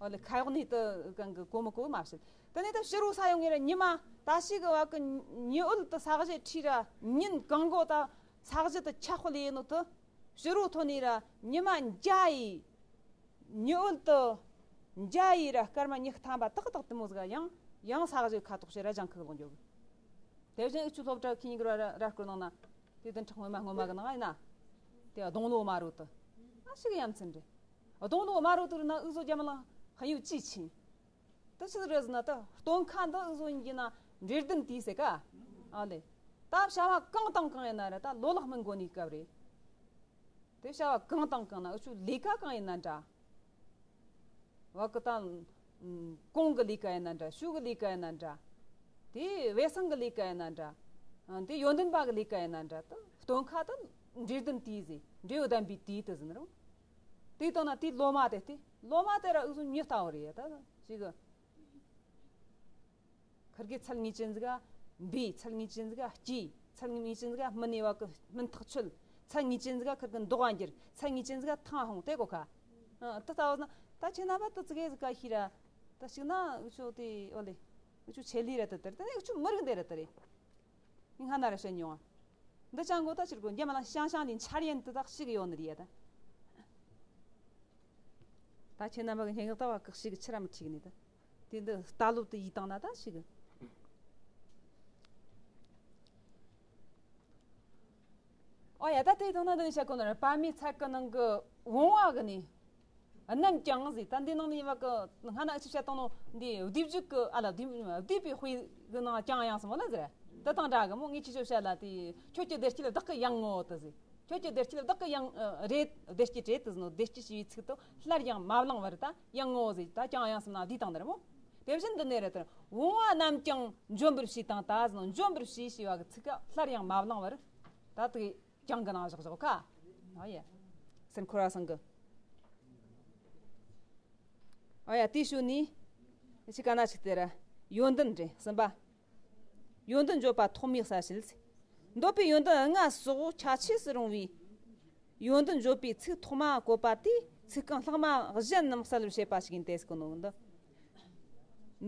ཨོ་ལེ་ཁ་ཡོག་ནི་ད་གང་གི་གོ་མི་གོ་མ་བཤད། དེ་ནས་ད་ཕྱི་རུ་ས་ཡོང་ངེ་ར་ཉི་མ་ད་ཞིག་གི་བ་གི་ཉི་འོད་ད་ས་གཞི་ཁྲིས་ར་ཉིན་གང་གོ་ད་ས་གཞི་ད་ཆ་ཧོ་ལེ་ནོ་ད་ཕྱི་རུ་ཐོན་ནི་ར་ཉི་མ་འཇའ་ཡི། ཉི་འོད་དུ་འཇའ་ཡི་ར་སྐར་མ་ཉི་ཤུ་ཐམ་པ་ཏག་ཏག་དེ་མོ་ཟིག་ཡང་ཡང་ས་གཞི་ཁ་ཐོག་ཕྱི་ར་ལྗང་ཁུ་ལོང་འཇོག་དེ་བཞིན་འུ་ཆོ་སློབ་གྲྭ་ཁི་ཉིག་ར་ར་སྐོར་ནང་ན་དེ་དུ་ཁྲག་སྔོན་མ་སྔོན་མ་གི་ནང་ཡིན་ན་དེ་སྡོང་ལོ་དམར་རོ་དུ་ཨ་ཞིག་ཡ་མཚན་རེད། སྡོང་ལོ་དམར་རོ་དུ་རི་ན་འུ་ཟོ་རྒྱ་མ་ལ་ཧ་ཡུ་ཅི་ཆིན་དུ་ཆི་རེད་ཟེར་ན་དུ་སྟོན་ཁ་འདི་འུ་ཟོ་ཡིན་གྱི་ན་འབྲས་ལྡན་དུས་ཟེར་ཀ་ཨ་ལེ་ད་བྱ་བ་གང་དང་གང་ཡིན་ན་རེད་ད་ལོ་ལེགས་སྨིན་དགོ་ནི་སྐབས་རེད། དེ་བྱ་བ་གང་དང་གང་ན་འུ་ཆོ་ལས་ཀ་གང་ཡིན་ན་འདྲ། བ་གི་དང་། གོང་གི་ལས་ཀ་ཡིན་ན་འདྲ་ཕྱུགས་གི་ལས་ཀ་ཡིན་ན་འདྲ། དེ་བེ་སང་གི་ལས་ཀ་ཡིན་ན་འདྲ། དེ་ཡོན་ཏན་པ་གི་ལས་ཀ་ཡིན་ན་འདྲ་ད་སྟོན་ཁ་ད་འབྲས་ལྡན་དུས་ཟེར་འབྲས་བུ་ལྡན་པའི་དུས་དུ་ཟིན་རུང་། དེ་དང་ན་དེ་ལོ་མ་དེ་དེ་ལོ་མ་དེ་ར་འུ་ཟོ་མྱི་ལྟ་བུ་རེད་ད་ཅིག་གི་ཁིར་གི་ཚད་ངེས་ཅན་ཟིག་ག་འབུས། ཚད་ངེས་ཅན་ཟིག་ག་སྐྱེས། ཚད་ངེས་ཅན་ཟིག་ག་མི་ནས་བ་གི་སྨིན་ཐག་ཆོད། ཚད་ངེས་ཅན་ཟིག་ག་ཁིར་གི་མདོག་ག་འགྱུར། ཚད་ངེས་ཅན་ཟིག་ག་ཐང་ཧོང་དེ་གོ་ཁ། ཨ་དེ་ལྟ་བུ་ན་ད་ཁྱེད་རྣམ་པ་དེ་ཙི་གེ་ཟིག་ག་ཤི་ར། ད་ཞིག་ན་འུ་ཆོ་དེ་ཨོ་ལེ། འུ་ཆོ་ཆེ་ལི་ར་དེ་དེར་དེ་ནས་འུ་ཆོ་མི་རིགས་འདི་ར་དེ་རེད། ངས་སྔ་ན་ར་བཤད་མྱོང་ང་། འདི་ཅང་གོ་ད་ཕྱིར་གོ་འདི་མ་ལ་ཤང་ཤང་ནི་འཆར་ཡན་དེ་དག་ཞིག་ཡོད་ནི་རེད་ད། ད་ཁྱེད་རྣམ་པ་གི་སྙན་ངག་ལྟ་བ་ཁག་ཞིག་ཕྱིར་ར་མི་ཁྲིག་ནི་ད། དེ་འདི་ལྟ་ལོབ་དེ་ཡིད་བཏང་ན་ད་ཞིག་ཨོ་ཡ་ད་དེ་དང་ན་འདི་ནི་བཤད་གོ་ནི་རེད། པ་མའི་ཚད་གི་ནང་གི་བུང་བ་གི་ནི། རྣམས་ཀྱང་ཟེར། ད་འདི་ནང་ནས་ཡིན་པ་གི་སྔ་ན་ཨ་ཅི་བཤད་བཏང་ནོ་འདི་བསྡུས་བརྗོད་ཀྱི་ཨ་ལ་བསྡུས་བསྡུས་པའི་དཔེ་གི་ནང་ཀྱང་ཡང་སོང་བ་ལ་ཟེར། དེ་དང་འདྲ་གི་མོ་ངས་ཁྱེད་ཆོ་བཤད་ལ་དེ་ཁྱོད་ཀྱི་བདེ་སྐྱིད་བདག་གི་ཡང་ངོ་དེ་ཟེར། ཁྱོད་ཀྱི་བདེ་སྐྱིད་བདག་གི་ཡང་རེད། བདེ་སྐྱིད་རེད་དེ་ཟེར་ནོ། བདེ་སྐྱིད་ཞེས་པའི་ཚིག་དེ་སླར་ཡང་མ་བླངས་བར་ད་ཡང་ངོ་ཟེར། ད་ཀྱང་ཡང་སོང་ན་བསྡུས་བཏང་ནི་རེད་མོ། དེ་བཞིན་འདི་ནས་རེད་དེ། བུང་བ་རྣམས་ཀྱང་འཇོམས་པར་བྱས་དང་ད་ཟེར་ནོ། འཇོམས་པར་བྱས་ཞེས་པ་གི་ཚིག་ག་སླར་ཡང་མ་བླངས་བར་ད་དེ། ཀྱང་གི་ནང་བཞག་བཞག་ཁ། ཨ་ཡ། སེམས་འཁོར་བ་སང་གི། ཨ་ཡ་དེའི་ཤུལ་ནི། ཅི་ག་ན་ཅིག་དེ་ར། ཡོན་ཏན་རེད་གསུམ་པ། ཡོན་ཏན་བརྗོད་པ་ཐོག་མའི་གསལ་བྱེད། འདོད་པའི་ཡོན་ཏན་ལྔ་སོགས་ཁྱད་ཆོས་སུ་རུང་བའི། ཡོན་ཏན་བརྗོད་པའི་ཚིག་ཐོག་མ་བཀོད་པ་དེས་ཚིག་རྐང་ལྷག་མ་གཞན་རྣམས་གསལ་བར་བྱེད་པ་ཞིག་ཡིན་ཏེ་ཟེར་གོ་ནོ་འདི།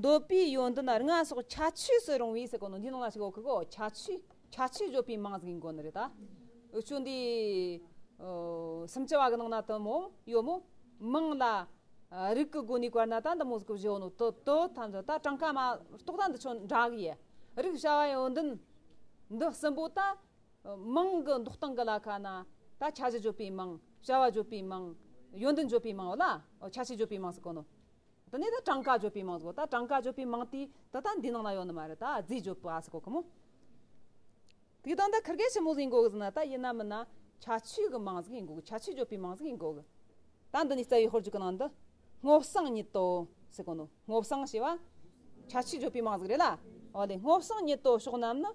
འདོད་པའི་ཡོན་ཏན་ལྔ་སོགས་ཁྱད་ཆོས་སུ་རུང་བའི་ཟེར་གོ་ནོ་འདི་ནང་ལ་ཞིག་ཡོད་གི་གོ། ཁྱད་ཆོས་ཁྱད་ཆོས་བརྗོད་པའི་མིང་ཟིག་ཡིན་དགོས་ནི་རེད་ད། འུ་ཆོ་འདི་ཨོ་སུམ་ཅུ་བ་གི་ནང་ན་དུ་མོ་ཡོད་མོ། མིང་ལ་ཨ་རིགས་ཀྱི་སྒོ་ནས་བཀར་ན་ད་འདི་མོ་ཟིག་གི་བཞི་ཡོད་ནོ་དུ་དུ་ཐམས་ཅད་ད་གྲངས་ཀ་མ་གཏོགས་ད་འདི་ཆོ་འདྲ་གི་ཡ། རིགས་བྱ་བ་ཡོན་ཏན་འདི་གསུམ་པོ་ད་མིང་གི་འདོགས་སྟངས་གི་ལ་ཁ་ན་ད་ཁྱད་གཞི་བརྗོད་པའི་མིང་། བྱ་བ་བརྗོད་པའི་མིང་། ཡོན་ཏན་བརྗོད་པའི་མིང་ལ་ཨོ་ཁྱད་ཆོས་བརྗོད་པའི་མིང་ཟེར་གོ་ནོ། དེ་ནས་ད་གྲངས་ཀ་བརྗོད་པའི་མིང་ཟེར་གོ། ད་གྲངས་ཀ་བརྗོད་པའི་མིང་དེ་ད་ད་འདི་ནང་ལ་ཡོད་ནི་མ་རེད། ད་རྫས་བརྗོད་པ་ཟེར་གོ་གི་མོ། དེ་དང་ད་ཁིར་གེ་ཆི་མོ་ཟིག་ཡིན་དགོ་གི་ཟེར་ན་ད་ཡིན་ན་མིན་ན་ཁྱད་ཆོས་གི་མིང་ཟིག་ཡིན་དགོ་གི། ཁྱད་ཆོས་བརྗོད་པའི་མིང་ཟིག་ཡིན་དགོ་གི། ད་འདི་ནས་རྩ་བའི་དཔེར་བརྗོད་གི་ནང་དུ། སྔོ་བསངས་ཉིད་དོ་ཟེར་གོ་ནོ། སྔོ་བསངས་ཞེས་པ་ཁྱད་ཆོས་བརྗོད་པའི་མིང་ཟིག་རེད་ལ། འོ་ལེ། སྔོ་བསངས་ཉིད་དོ་ཕྱོགས་རྣམས་ནི།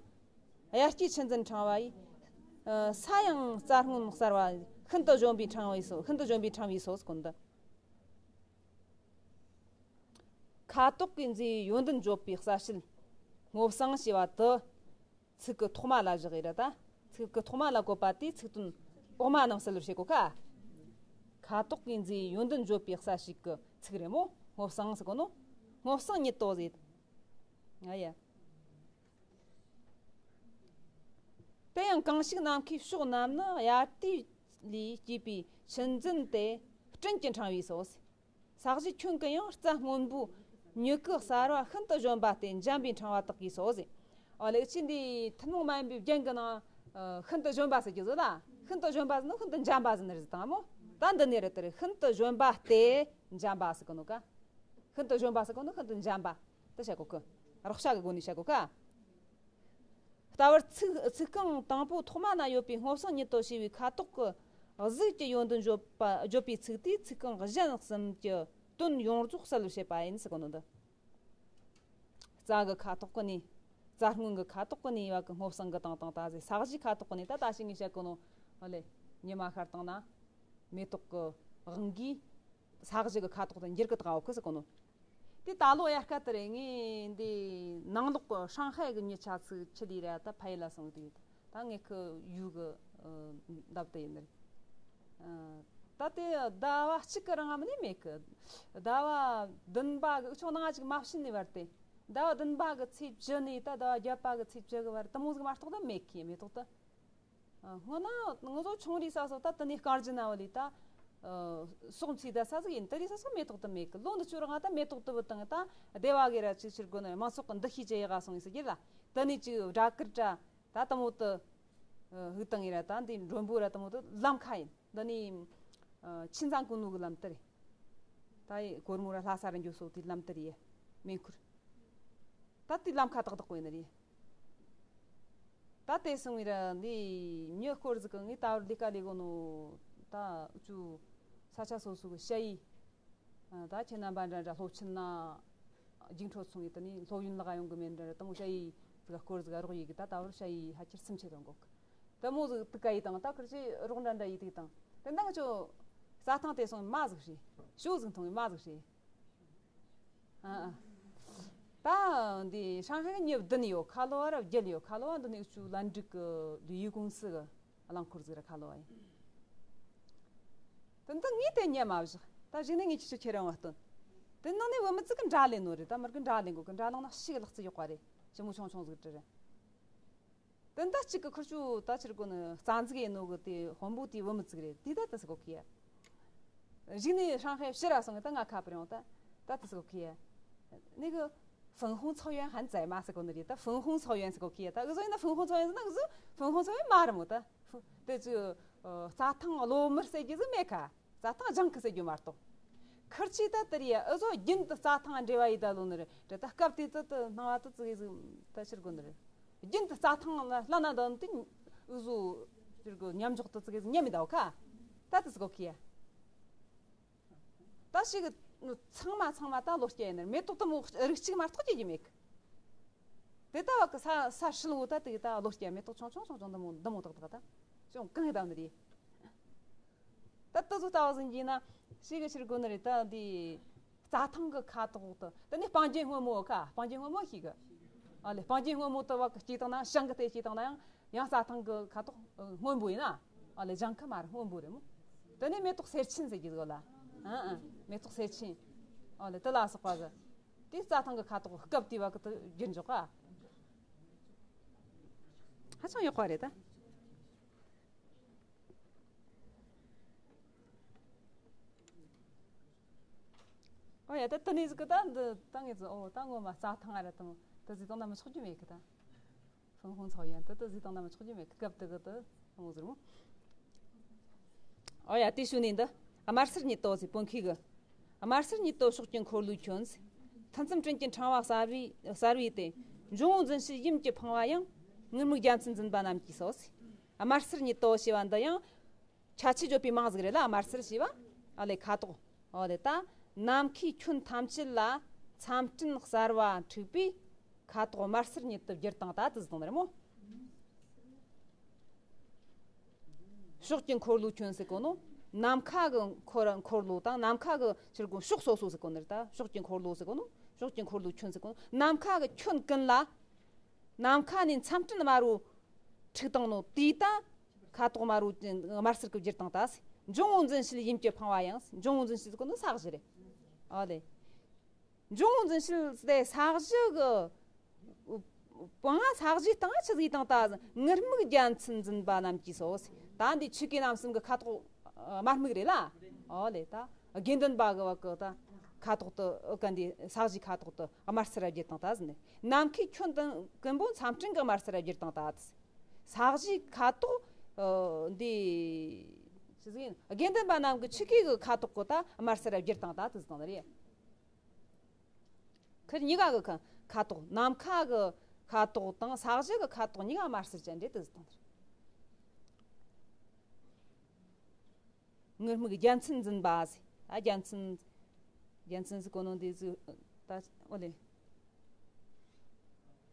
དབྱར་སྐྱེས་ཆུ་འཛིན་ཕྲེང་བ་ཡིས། ས་ཡང་རྩྭ་སྔོན་གསར་བ། ཤིན་ཏུ་གཞོམ་པའི་ཕྲེང་བའི་སོ། ཤིན་ཏུ་གཞོམ་པའི་ཕྲེང་བའི་སོ་ཟེར་གོ་ནོ་འདི། ཁ་དོག་གི་མཛེས་ཡོན་ཏན་བརྗོད་པའི་གསལ་བྱེད། སྔོ་བསངས་ཞེས་པ་དེ། ཚིག་གི་ཐོག་མ་ལ་བཞག་ཡིན་ར་ད། ཚིག་གི་ཐོག་མ་ལ་བཀོད་པ་དེས་ཚིག་དོན་འོག་མ་རྣམས་གསལ་བར་བྱེད་གོ་ཁ། ཁ་དོག་གི་མཛེས་ཡོན་ཏན་བརྗོད་པའི་གསལ་བྱེད་ཀྱི་ཚིག་རེད་མོ། སྔོ་བསངས་ཟེར་གོ་ནོ། སྔོ་བསངས་ཉིད་དོ་ཟེར། ཨ་ཡ། དེ་ཡང་གང་ཞིག་ནམ་མཁའི་ཕྱོགས་རྣམས་ནི་དབྱར་དུས་ལས་སྐྱེས་པའི་ཆུ་འཛིན་ཏེ་སྤྲིན་གྱི་ཕྲེང་བའི་སོ། ས་གཞི་ཁྱོན་གྱི་ཡང་རྩྭ་སྔོན་པོའི་མྱུ་གུ་གསར་བ་ཤིན་ཏུ་གཞོམ་པ་སྟེ་འཇམ་པའི་ཕྲེང་བ་དག་གིས་སོ་ཟེར། ཨོ་ལེགས་ཅི་འདི་ཐུན་མོང་མ་ཡིན་པའི་རྒྱན་གྱི་ནང་ཤིན་ཏུ་གཞོམ་པ་ཟེར་གྱི་བཟོ་ལ། ཤིན་ཏུ་གཞོམ་པ་ཟེར་ནོ་ཤིན་ཏུ་འཇམ་པ་ཟེར་ནི་རེད་དང་མོ། ད་འདི་ནས་རེད་དེ་རེད། ཤིན་ཏུ་གཞོམ་པ་སྟེ་འཇམ་པ་ཟེར་གི་ནོ་ཀ། ཤིན་ཏུ་གཞོམ་པ་ཟེར་གི་ནོ་ཤིན་ཏུ་འཇམ་པ་དེ་བྱ་གོ་ཀི། རོགས་བྱ་གི་སྒོ་ནས་བྱ་གོ་ཀ། ལྟ་བར་ཚིག་ཚིག་རྐང་དང་པོ་ཐོག་མ་ན་ཡོད་པའི་སྔོ་བསངས་ཉིད་དོ་ཞེས་པའི་ཁ་དོག་གི་གཟུགས་ཀྱི་ཡོན་ཏན་བརྗོད་པ་བརྗོད་པའི་ཚིག་དེས་ཚིག་རྐང་གཞན་གསུམ་གྱི་དོན་ཡོངས་རྫོགས་གསལ་བར་བྱེད་པ་ཡིན་ཟེར་གོ་ནོ་འདི། རྩྭ་གི་ཁ་དོག་གི་ནི། རྩྭ་སྔོན་གི་ཁ་དོག་གི་ནི་ཡོད་གི་སྔོ་བསངས་གི་དང་དང་ད་ཟེར། ས་གཞིའི་ཁ་དོག་གི་ནི་ད་ད་ཞིག་ངས་བཤད་གོ་ནོ། ཨོ་ལེ། ཉི་མ་ཤར་དང་ན། མེ་ཏོག་གི་དབང་གིས། ས་གཞི་གི་ཁ་དོག་དང་འགྱུར་གི་དགའ་བོ་ཁུ་སི་གོ་ནོ། དེ་ད་ལོ་དབྱར་ཁ་དེ་རེད། ངས་འདི་ནང་ལོག་གི་ཧྲང་ཧའེ་གི་མྱི་ཆ་ཚིག་ཆི་ལི་ར་ད་ཕ་ཡི་ལ་སོང་དེ་ད་ངས་ཁི་ཡུ་གི་འདབ་དེ་ཡིན་རེད། ད་དེ་ཟླ་བ་གཅིག་གི་རིང་ང་མིན་ནི་མེད་གི། ཟླ་བ་བདུན་པ་གི་ཨུ་ཆུང་ནང་ཅིག་མ་བྱིན་ནི་བར་དེ། ཟླ་བ་བདུན་པ་གི་ཚེས་བཅུ་ནས་ད་ཟླ་བ་བརྒྱད་པ་གི་ཚེས་བཅུ་གི་བར་དུ་མོ་ཟིག་མ་གཏོགས་ད་མེད་གི་མེ་ཏོག་ད། སྔོན་ན་ང་ཚོ་ཆུང་རིས་ས་སོ་ད་དེ་ནས་སྐར་རྒྱུ་ན་བ་ལི་ད། སོག་མཚི་ད་ས་ཟིག་ཡིན། དེ་རིས་ས་སོ་མེ་ཏོག་ད་མེད་གི། ལོ་འདི་ཆུ་ར་ང་ད་མེ་ཏོག་ད་བུ་དང་ད་སྡེ་བ་གི་ར་ཅིག་ཕྱིར་དགོས་ན་མང་ཚོགས་གི་འདུ་ཤེས་ཅི་ཡག་ག་སོང་ཡིན་ཟེར་གྱི་ལ། དེ་ནས་ཅིག་སྦྲ་གུར་དྲ་ད་དེ་མོ་ད། ཧུ་དང་ཡི་ར་ད་འདི་མགྲོན་པོ་ར་དེ་མོ་ད་ལམ་ཁ་ཡིན། འདི་ནི། ཆིན་ཚང་ཀུན་ལུ་གི་ལམ་དེ་རེད། ད་ཡི་གོར་མོ་ར་ལྷ་ས་ར་འགྱོ་སོ་དེ་ལམ་དེ་རེད། མེ་འཁུར། ད་དེ་ལམ་ཁ་ཏག་ཏག་པོ་ཡིན་ནི་རེད། ད་དེ་སོང་བའི་ར་འདི་མྱི་སྐོར་ཟིག་གི་ངས་ད་བར་ལས་ཀ་ལས་གོ་ནོ། ད་ཨུ་ཆུ་ས་ཆ་སོ་སོ་གི་ཞ་ཡི། ད་ཁྱེད་རྣམ་པ་འདྲ་འདྲ་སློབ་ཆེན་ན་རྒྱུགས་འཕྲོད་སོང་ཡི་དེ་ནས་སློབ་ཡོན་ལག་ཡོང་གི་མེད་འདྲ་འདྲ་དེ་མོ་ཞ་ཡི་ཟིག་སྐོར་ཟིག་རོགས་ཡི་གི་ད་ད་བར་ཞ་ཡི་ཧ་ཁྱེར་སུམ་ཆེད་དོན་གོ་གི། དེ་མོ་ཟིག་དུ་ཀ་ཡི་དང་ད་ཁུར་ཆེ་རོགས་འདྲ་འདྲ་ཡི་དུ་དང་དེ་འདང་ཆོ་རྩྭ་ཐང་དེ་སོང་མ་ཟིག་ཧྲི་ཞོ་ཟིག་འཐུང་བའི་མ་ཟིག་ཧྲི། ཨ་ཨ། ད་འདི་ཧྲང་ཧའེ་གི་མྱི་བདུན་ཡོད། ཁ་ལོ་བ་ར་བརྒྱད་ཡོད། ཁ་ལོ་བ་འདི་ནས་ཆུ་ལན་ཀྲིག་གི་ལི་ཡུ་ཀུང་སི་གི་རླངས་འཁོར་ཟིག་ར་ཁ་ལོ་བ་ཡིན། དེ་འདི་ངས་དེ་ཉན་མ་བཞག་ད་གཞུག་ནས་ངས་ཁྱེད་ཆོ་ཁྱེད་རང་བ་སྟོན། དེ་ནང་ནས་བུ་མི་ཙི་གི་འདྲ་ལེན་ནོ་རེད། ད་མི་རྒན་འདྲ་ལེན་གོ་གི། འདྲ་ལེན་ན་ཤི་གི་ལག་རྩི་ཡོག་པ་རེད། ཞི་མོ་ཆུང་ཆུང་ཟིག་དྲི་རེད། དེ་ད་གཅིག་གི་ཁུར་ཆུ་ད་ཕྱིར་གོ་ནི་རྩ་འཛུགས་ཡིན་ནོ་གི་དེ་དཔོན་པོ་དེ་བུ་མི་བཙུགས་རེད། དེ་ད་དེ་སི་གོ་ཁི་ཡ། གཞུག་ནས་ཧྲང་ཧའེ་ཕྱིར་ར་སོང་གི་ད་ང་ཁ་པར་ཡོང་ད། ད་དེ་སི་གོ་ཁི་ཡ། ནི་གི་粉红草原还在吗སི་གོ་ནི་རེད། ད་粉红草原སི་གོ་ཁི་ཡ། ད་ཨུ་ཟོ་ཡིན་ན་粉红草原ཟི་ན་ཨུ་ཟོ་粉红草原མ་རེད་མོ་ད། དེ་ཚོ་རྩྭ་ཐང་གློ་དམར་ཟེར་རྒྱུ་ཟི་མེད་ཁ། རྩྭ་ཐང་ལྗང་ཁུ་ཟེར་རྒྱུ་མ་གཏོགས། ཁིར་ཆོས་ད་དེ་རེད་ཡ། ཨུ་ཟོ་རྒྱུན་དུ་རྩྭ་ཐང་འབྲེལ་བ་ཡི་ད་ལོ་ནི་རེད། ད་སྐབས་དེ་ད་ད་སྣང་བ་ད་ཙི་གེ་ཟིག་ད་ཕྱིར་གོ་ནི་རེད། རྒྱུན་དུ་རྩྭ་ཐང་ལ་ལ་ན་ད་དེ་ཨུ་ཟོ་ཕྱིར་གོ་མཉམ་འཇོག་ད་ཙི་གེ་ཟིག་ཉམས་མི་ད་བ་ཁ། ད་དེ་ཟིག་གོ་ཁི་ཡ། ད་ཞིག་གི་ཚང་མ་ཚང་མ་ད་ལོ་སྐྱ་ཡིན་ནི་མེ་ཏོག་དུ་མོ་རིགས་གཅིག་མ་གཏོགས་སྐྱེ་རྒྱུ་མེད་གི། དེ་ད་བ་གི་ས་ས་ཧྲིལ་བོ་ད་དེ་གི་ད་ལོ་སྐྱ་མེ་ཏོག་ཆུང་ཆུང་ཆུང་ཆུང་འདི་མོ་འདི་མོ་ཏག་ཏག་ད་ཅུང་གང་གི་ད་ནི་རེད། ད་ལྟ་ཚོ་ལྟ་བ་ཟིན་གྱིས་ན་ཞིག་གི་ཕྱིར་གོ་ནི་རེད། ད་འདི་རྩྭ་ཐང་གི་ཁ་དོག་ཏུ་ད་ནི་སྤང་རྒྱན་སྔོན་མོ་ཁ། སྤང་རྒྱན་སྔོན་མོ་ཞིག་གི། ཨ་ལེ་སྤང་རྒྱན་སྔོན་མོ་ཏུ་བ་གི་སྐྱེས་བཏང་ན་ཞིང་གི་དེ་སྐྱེས་བཏང་ན་ཡང་ཡང་རྩྭ་ཐང་གི་ཁ་དོག་སྔོན་པོ་ཡིན་ན། ཨ་ལེ་ལྗང་ཁུ་མ་རེད་སྔོན་པོ་རེད་མོ། ད་ནི་མེ་ཏོག་སེར་ཆེན་ཟེར་གྱི་ཟིག་ལ། ཨ་ཨ་མེ་ཏོག་སེར་ཆེན། ཨ་ལེ་དེ་ལ་སོགས་པ་གི། དེ་རྩྭ་ཐང་གི་ཁ་དོག་སྐབས་དེ་བ་གི་དུ་བསྒྱུར་འཇོག་ག། ཧ་ཅང་ཡག་པ་རེད་ད། ཨོ་ཡ་ད་དེ་ནས་ཟིག་གི་ད་འདི་ད་ངེད་ཚོ་ཨོ་ད་ངོ་མ་རྩྭ་ཐང་ང་ར་དང་དེ་ཟིག་དང་ན་མི་ཆོག་རྒྱུ་མེད་གི་ད། 粉红草原དེ་དེ་ཟིག་དང་ན་མི་ཆོག་རྒྱུ་མེད་གི་སྐབས་དེ་གི་དེ་ངོ་ཟེར་མོ། ཨོ་ཡ་དེ་ཞུ་ནས་འདི་དམར་སེར་ཉིད་དོ་ཟེར་དཔོན་ཁུལ་གི། དམར་སེར་ཉིད་དོ་ཕྱོགས་ཀྱི་འཁོར་ལོའི་ཁྱོན་ཟེར། ཐུན་མཚམས་སྤྲིན་གྱི་ཕྲེང་བ་གསར་བའི་གསར་བའི་སྟེ། འབྱུང་བོ་འཛིན་བྱེད་ཡུམ་གྱི་འཕང་བ་ཡང་། ངུར་སྨྲིག་རྒྱལ་མཚན་འཛིན་པ་རྣམས་ཀྱིས་སོ་ཟེར། དམར་སེར་ཉིད་དོ་ཞེས་པ་འདི་ཡང་། ཁྱད་ཆོས་བརྗོད་པའི་མིང་ཟིག་རེད་ལ་དམར་སེར་ཞེས་པ། ཨ་ལེ་ཁ་དོག་ཨོ་ལེ་ད། ནམ་མཁའི་ཁྱོན་ཐམས་ཅད་ལ་མཚམས་སྤྲིན་གསར་བ་འཁྲིགས་པས་ཁ་དོག་དམར་སེར་ཉིད་དུ་བསྒྱུར་བཏང་ད་དེ་ཟིག་དང་རེད་མོ། ཕྱོགས་ཀྱི་འཁོར་ལོའི་ཁྱོན་ཟེར་གོ་ནོ། ནམ་མཁའ་གི་འཁོར་འཁོར་ལོ་དང་ནམ་མཁའ་གི་ཕྱིར་གོ་ཕྱོགས་སོ་སོ་ཟེར་གོ་ནི་རེད་ད། ཕྱོགས་ཀྱི་འཁོར་ལོ་ཟེར་གོ་ནོ། ཕྱོགས་ཀྱི་འཁོར་ལོའི་ཁྱོན་ཟེར་གོ་ནོ། ནམ་མཁའ་གི་ཁྱོན་ཀུན་ལ། ནམ་མཁའ་ནས་མཚམས་སྤྲིན་དམར་བོ་འཁྲིགས་བཏང་ནོ་དེའི་ད། ཁ་དོག་དམར་བོ་དམར་སེར་གྱི་བསྒྱུར་བཏང་ད། འབྱུང་བོ་འཛིན་བྱེད་ཡུམ་གྱི་འཕང་བ་ཡང་། འབྱུང་བོ་འཛིན་བྱེད་ཟེར་གོ་ནི་ས་གཞི་རེད། ཨོ་ལེ། འབྱུང་བོ་འཛིན་བྱེད་དེ་ས་གཞི་གི། སྤང་ང་ས་གཞིའི་སྟེང་ཆི་ཟིག་བཏང་ད། ངུར་སྨྲིག་རྒྱལ་མཚན་འཛིན་པ་རྣམས་ཀྱིས་སོ། ད་འདི་ཆོས་གོས་རྣམ་གསུམ་གི་ཁ་དོག་དམར་སྨུག་རེད་ལ། ཨོ་ལེ་ད། དགེ་འདུན་པ་གི་བ་གི་ད། ཁ་དོག་ཏུ་ཨོ་ག་འདི་ས་གཞིའི་ཁ་དོག་ཏུ་དམར་སེར་བསྒྱུར་བཏང་ད་ཟིན་ནས། ནམ་མཁའི་ཁྱོན་དང་ཀུན་པོ་མཚམས་སྤྲིན་གི་དམར་སེར་བསྒྱུར་བཏང་ད། ས་གཞིའི་ཁ་དོག་ཨོ་འདི། ཆི་ཟིག་ཡིན། དགེ་འདུན་པ་རྣམས་ཀྱི་ཆོས་གོས་གི་ཁ་དོག་གི་ད་དམར་སེར་བསྒྱུར་བཏང་ད་དེ་ཟིག་དང་རེད། ཁིར་གཉིས་ཀ་གི་ཁ་ཁ་དོག་ནམ་མཁའ་གི་ཁ་དོག་དང་ས་གཞི་གི་ཁ་དོག་གཉིས་ཀ་དམར་སེར་ཅན་རེད་དེ་ཟིག་དང་། ངུར་སྨྲིག་རྒྱལ་མཚན་འཛིན་པ་ཟེར། ཨ་རྒྱལ་མཚན། རྒྱལ་མཚན་ཟེར་གོ་ནོ་འདི་ཟིག་ད་ཨོ་ལེ།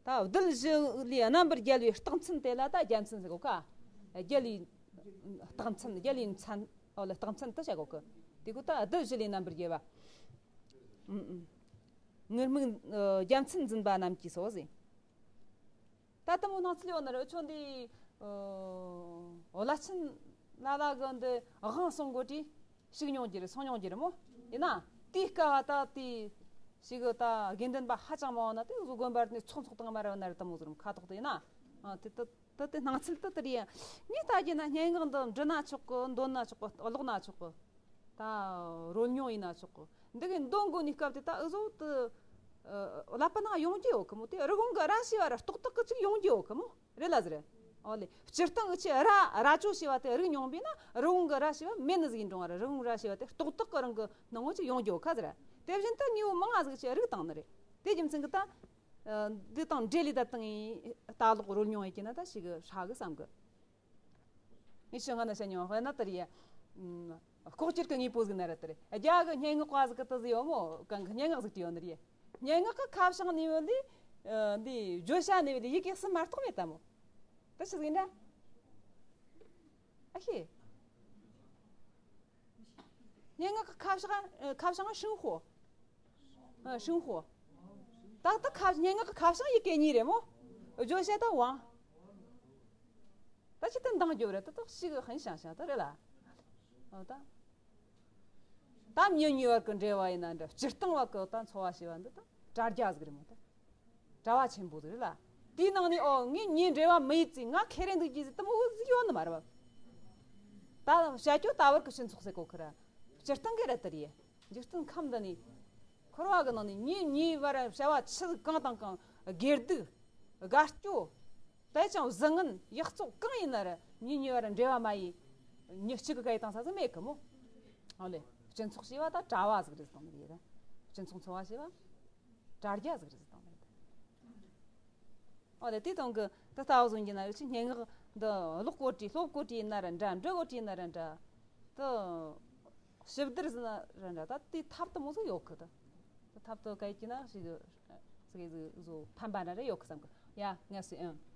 ད་རྡུལ་བཞི་ལས་རྣམ་པར་རྒྱལ་བའི་རྟགས་མཚན་དེ་ལ་ད་རྒྱལ་མཚན་ཟེར་གོ་ཀ། རྒྱལ་བའི་རྟགས་མཚན་རྒྱལ་བའི་མཚན་ཨོ་ལེ་རྟགས་མཚན་དུ་བྱ་གོ་ཀི། དེ་གོ་ད་རྡུལ་བཞི་ལས་རྣམ་པར་རྒྱལ་བ། ཨུམ་ཨུམ། ངུར་སྨྲིག་ཨ་རྒྱལ་མཚན་འཛིན་པ་རྣམས་ཀྱིས་སོ་ཟེར། ད་དེ་མོ་སྣང་ཚུལ་ཡོད་ནི་རེད། འུ་ཆོ་འདི་ཨོ་བླ་ཆེན་ལ་ལ་གི་འདི་དབང་གསུང་གོ་དུས་ཞུགས་མྱོང་རྒྱུ་རེད། སོང་མྱོང་རྒྱུ་རེད་མོ། ཡིན་ན་དེའི་སྐབས་བ་ད་དེ་ཞིག་གི་ད་དགེ་འདུན་པ་ཧ་ཅང་མང་བ་ན་དེ་བཟོ་དགོན་པར་ནས་ཚོགས་འཚོགས་བཏང་མ་རེད་བ་ན་རེད། དེ་མོ་ཟེར་ཁ་དོག་དེ་ཡིན་ན་ཨ་དེ་ད་ད་དེ་སྣང་ཚུལ་དེ་དེ་རེད། ངས་ལྟ་རྒྱུ་ན་སྙན་ངག་འདི་འབྲི་ན་ཆོག་གི། འདོན་ན་ཆོག་གི། ཀློག་ན་ཆོག་གི། ད་རོལ་མྱོང་ཡིན་ན་ཆོག་གི། འདི་གི་འདོན་དགོས་ནི་སྐབས་དེ་ད་འུ་ཟོ་དེ་ཨ་བསླབ་པ་ནང་ཡོང་རྒྱུ་ཡོད་གི་མོ། དེ་རི་བོང་གི་རྭ་ཞེས་པ་ར་རྟོག་བཏགས་གི་ཅིག་ཡོང་རྒྱུ་ཡོད་གི་མོ། རེད་ལ་ཟེར། ཨོ་ལེ། སྤྱིར་བཏང་འུ་ཆོས་རྭ་རྭ་ཅོ་ཞེས་པ་དེ་རིག་མྱོང་བས་ན་རི་བོང་གི་རྭ་ཞེས་པ་མེད་ནི་ཟིག་ཡིན་འགྲོ་བ་ར། རི་བོང་རྭ་ཞེས་པ་དེ་རྟོག་བཏགས་གི་རང་གི་སྣང་ངོ་ཅིག་ཡོང་རྒྱུ་ཡོད་ཁ་ཟེར། དེ་བཞིན་དུ་དངོས་པོ་མང་ང་ཟིག་ཅིག་རིག་བཏང་ནི་རེད། དེ་རྒྱུ་མཚན་གི་ད་ཨ་འདི་དང་འབྲེལ་ལས་ད་བཏང་ངས་ལྟ་ཀློག་རོལ་མྱོང་ཡོད་ཀྱི་ན་ད་ཞིག་གི་ཧྲ་གི་བསམ་གི། ངས་ཞིག་སྔ་ན་བཤད་མྱོང་། དཔེར་ན་དེ་རེད། ཨ་ལྐོག་གྱུར་གྱི་དངོས་པོ་ཟིག་ན་ར་དེ་རེད། རྒྱ་གི་སྙན་ངག་པ་ཟིག་གི་དེ་ཟིག་ཡོད་མོ། གང་གི་སྙན་ངག་ཟིག་བྲིས་ཡོད་ནི་རེད། སྙན་ངག་གི་ཁ་བྱང་ནས་བ་ལས་ཨ་འདི་བརྗོད་བྱ་ནས་བ་ལས་ཡི་གེ་གསུམ་མ་གཏོགས་མེད་ད་མོ། ད་ཆི་ཟིག་ཡིན་ད། ཨ་ཤེས། སྙན་ངག་གི་ཁ་བྱང་ཨ་ཁ་བྱང་ཧྲིན་ཧོ། ཨ་ཧྲིན་ཧོ། ད་ད་ཁ་སྙན་ངག་གི་ཁ་བྱང་ཡི་གེ་གཉིས་རེད་མོ། བརྗོད་བྱ་ད་ཝང་། ད་ཅི་ད་འདང་རྒྱོབ་རེད། ད་ད་ཞིག་ཧན་ཤང་ཤང་ད་རེད་ལ། ཨོ་ད། ད་མྱི་གཉིས་བར་གྱི་འབྲེལ་བ་ཡིན་ན་འདྲ། སྤྱིར་བཏང་བར་གྱི་ད་འཚོ་བ་ཞེས་པ་འདི་ད་དྲ་རྒྱ་ཟིག་རེད་མོ། ད་གྲྭ་བ་ཆེན་པོ་ཟིག་རེད་ལ། དེའི་ནང་ནས་ཨོ་ངས་མྱིའི་འབྲེལ་བ་མི་ཡེད་ཚེ་ང་ཁེ་རེ་འདུག་རྒྱུ་ཟིག་དེ་མོ་ཟིག་ཡོད་ནི་མ་རེད་བ། ད་བྱ་སྤྱོད་ལྟ་བུར་གི་སྤྱི་ཚོགས་ཟེར་གོ་ཁི་ར། སྤྱིར་བཏང་གི་ར་དེ་རེད། འཇིག་རྟེན་ཁམས་འདི་ནས། འཁོར་བ་གི་ནང་ནས་མྱི་མྱིའི་བར་བྱ་བ་ཆི་ཟིག་གང་དང་གང་སྒེར་སྡུག་དགའ་སྐྱོ། དེ་ཅང་བཟང་ངན་ཡག་བཙོག་གང་ཡིན་ན་ར་མྱི་མྱི་བར་འབྲེལ་བ་མ་ཡེད། མྱི་གཅིག་གི་སྐད་ཡིག་བཏང་ས་ཟིག་མེད་གི་མོ། ཨོ་ལེ། སྤྱི་ཚོགས་ཞེས་པ་ད་གྲྭ་བ་ཟིག་རེད་བཏང་ནི་རེད། སྤྱི་ཚོགས་འཚོ་བ་ཞེས་པ་དྲ་རྒྱ་ཟིག་རེད་བཏང་ནི་རེད། ཨོ་ལེ། དེ་དང་གི་དེ་ལྟ་བུ་ཟིག་ཡིན་ན་ཡོད་ཆི་སྙན་ངག་འདི་ཀློག་གོ་དྲིས་སློབ་གོ་དྲིས་ཡིན་ན་ར་འདྲ། འབྲི་གོ་དྲིས་ཡིན་ན་ར་འདྲ། དེ་ཞིབ་བསྡུར་ཟིན་ན་ར་འདྲ། ད་དེ་ཐབས་དེ་མོ་ཟིག་ཡོད་གི། ད་དེ་ཐབས་དེ་ག་ཡིན་ན་ཞིག་ཟིག་ཟིག་བཟོ་ཕན་པ་འདྲ་རེ་ཡོད་གི་བསམ་གི། ཡ་ངས་སུ་ཨང་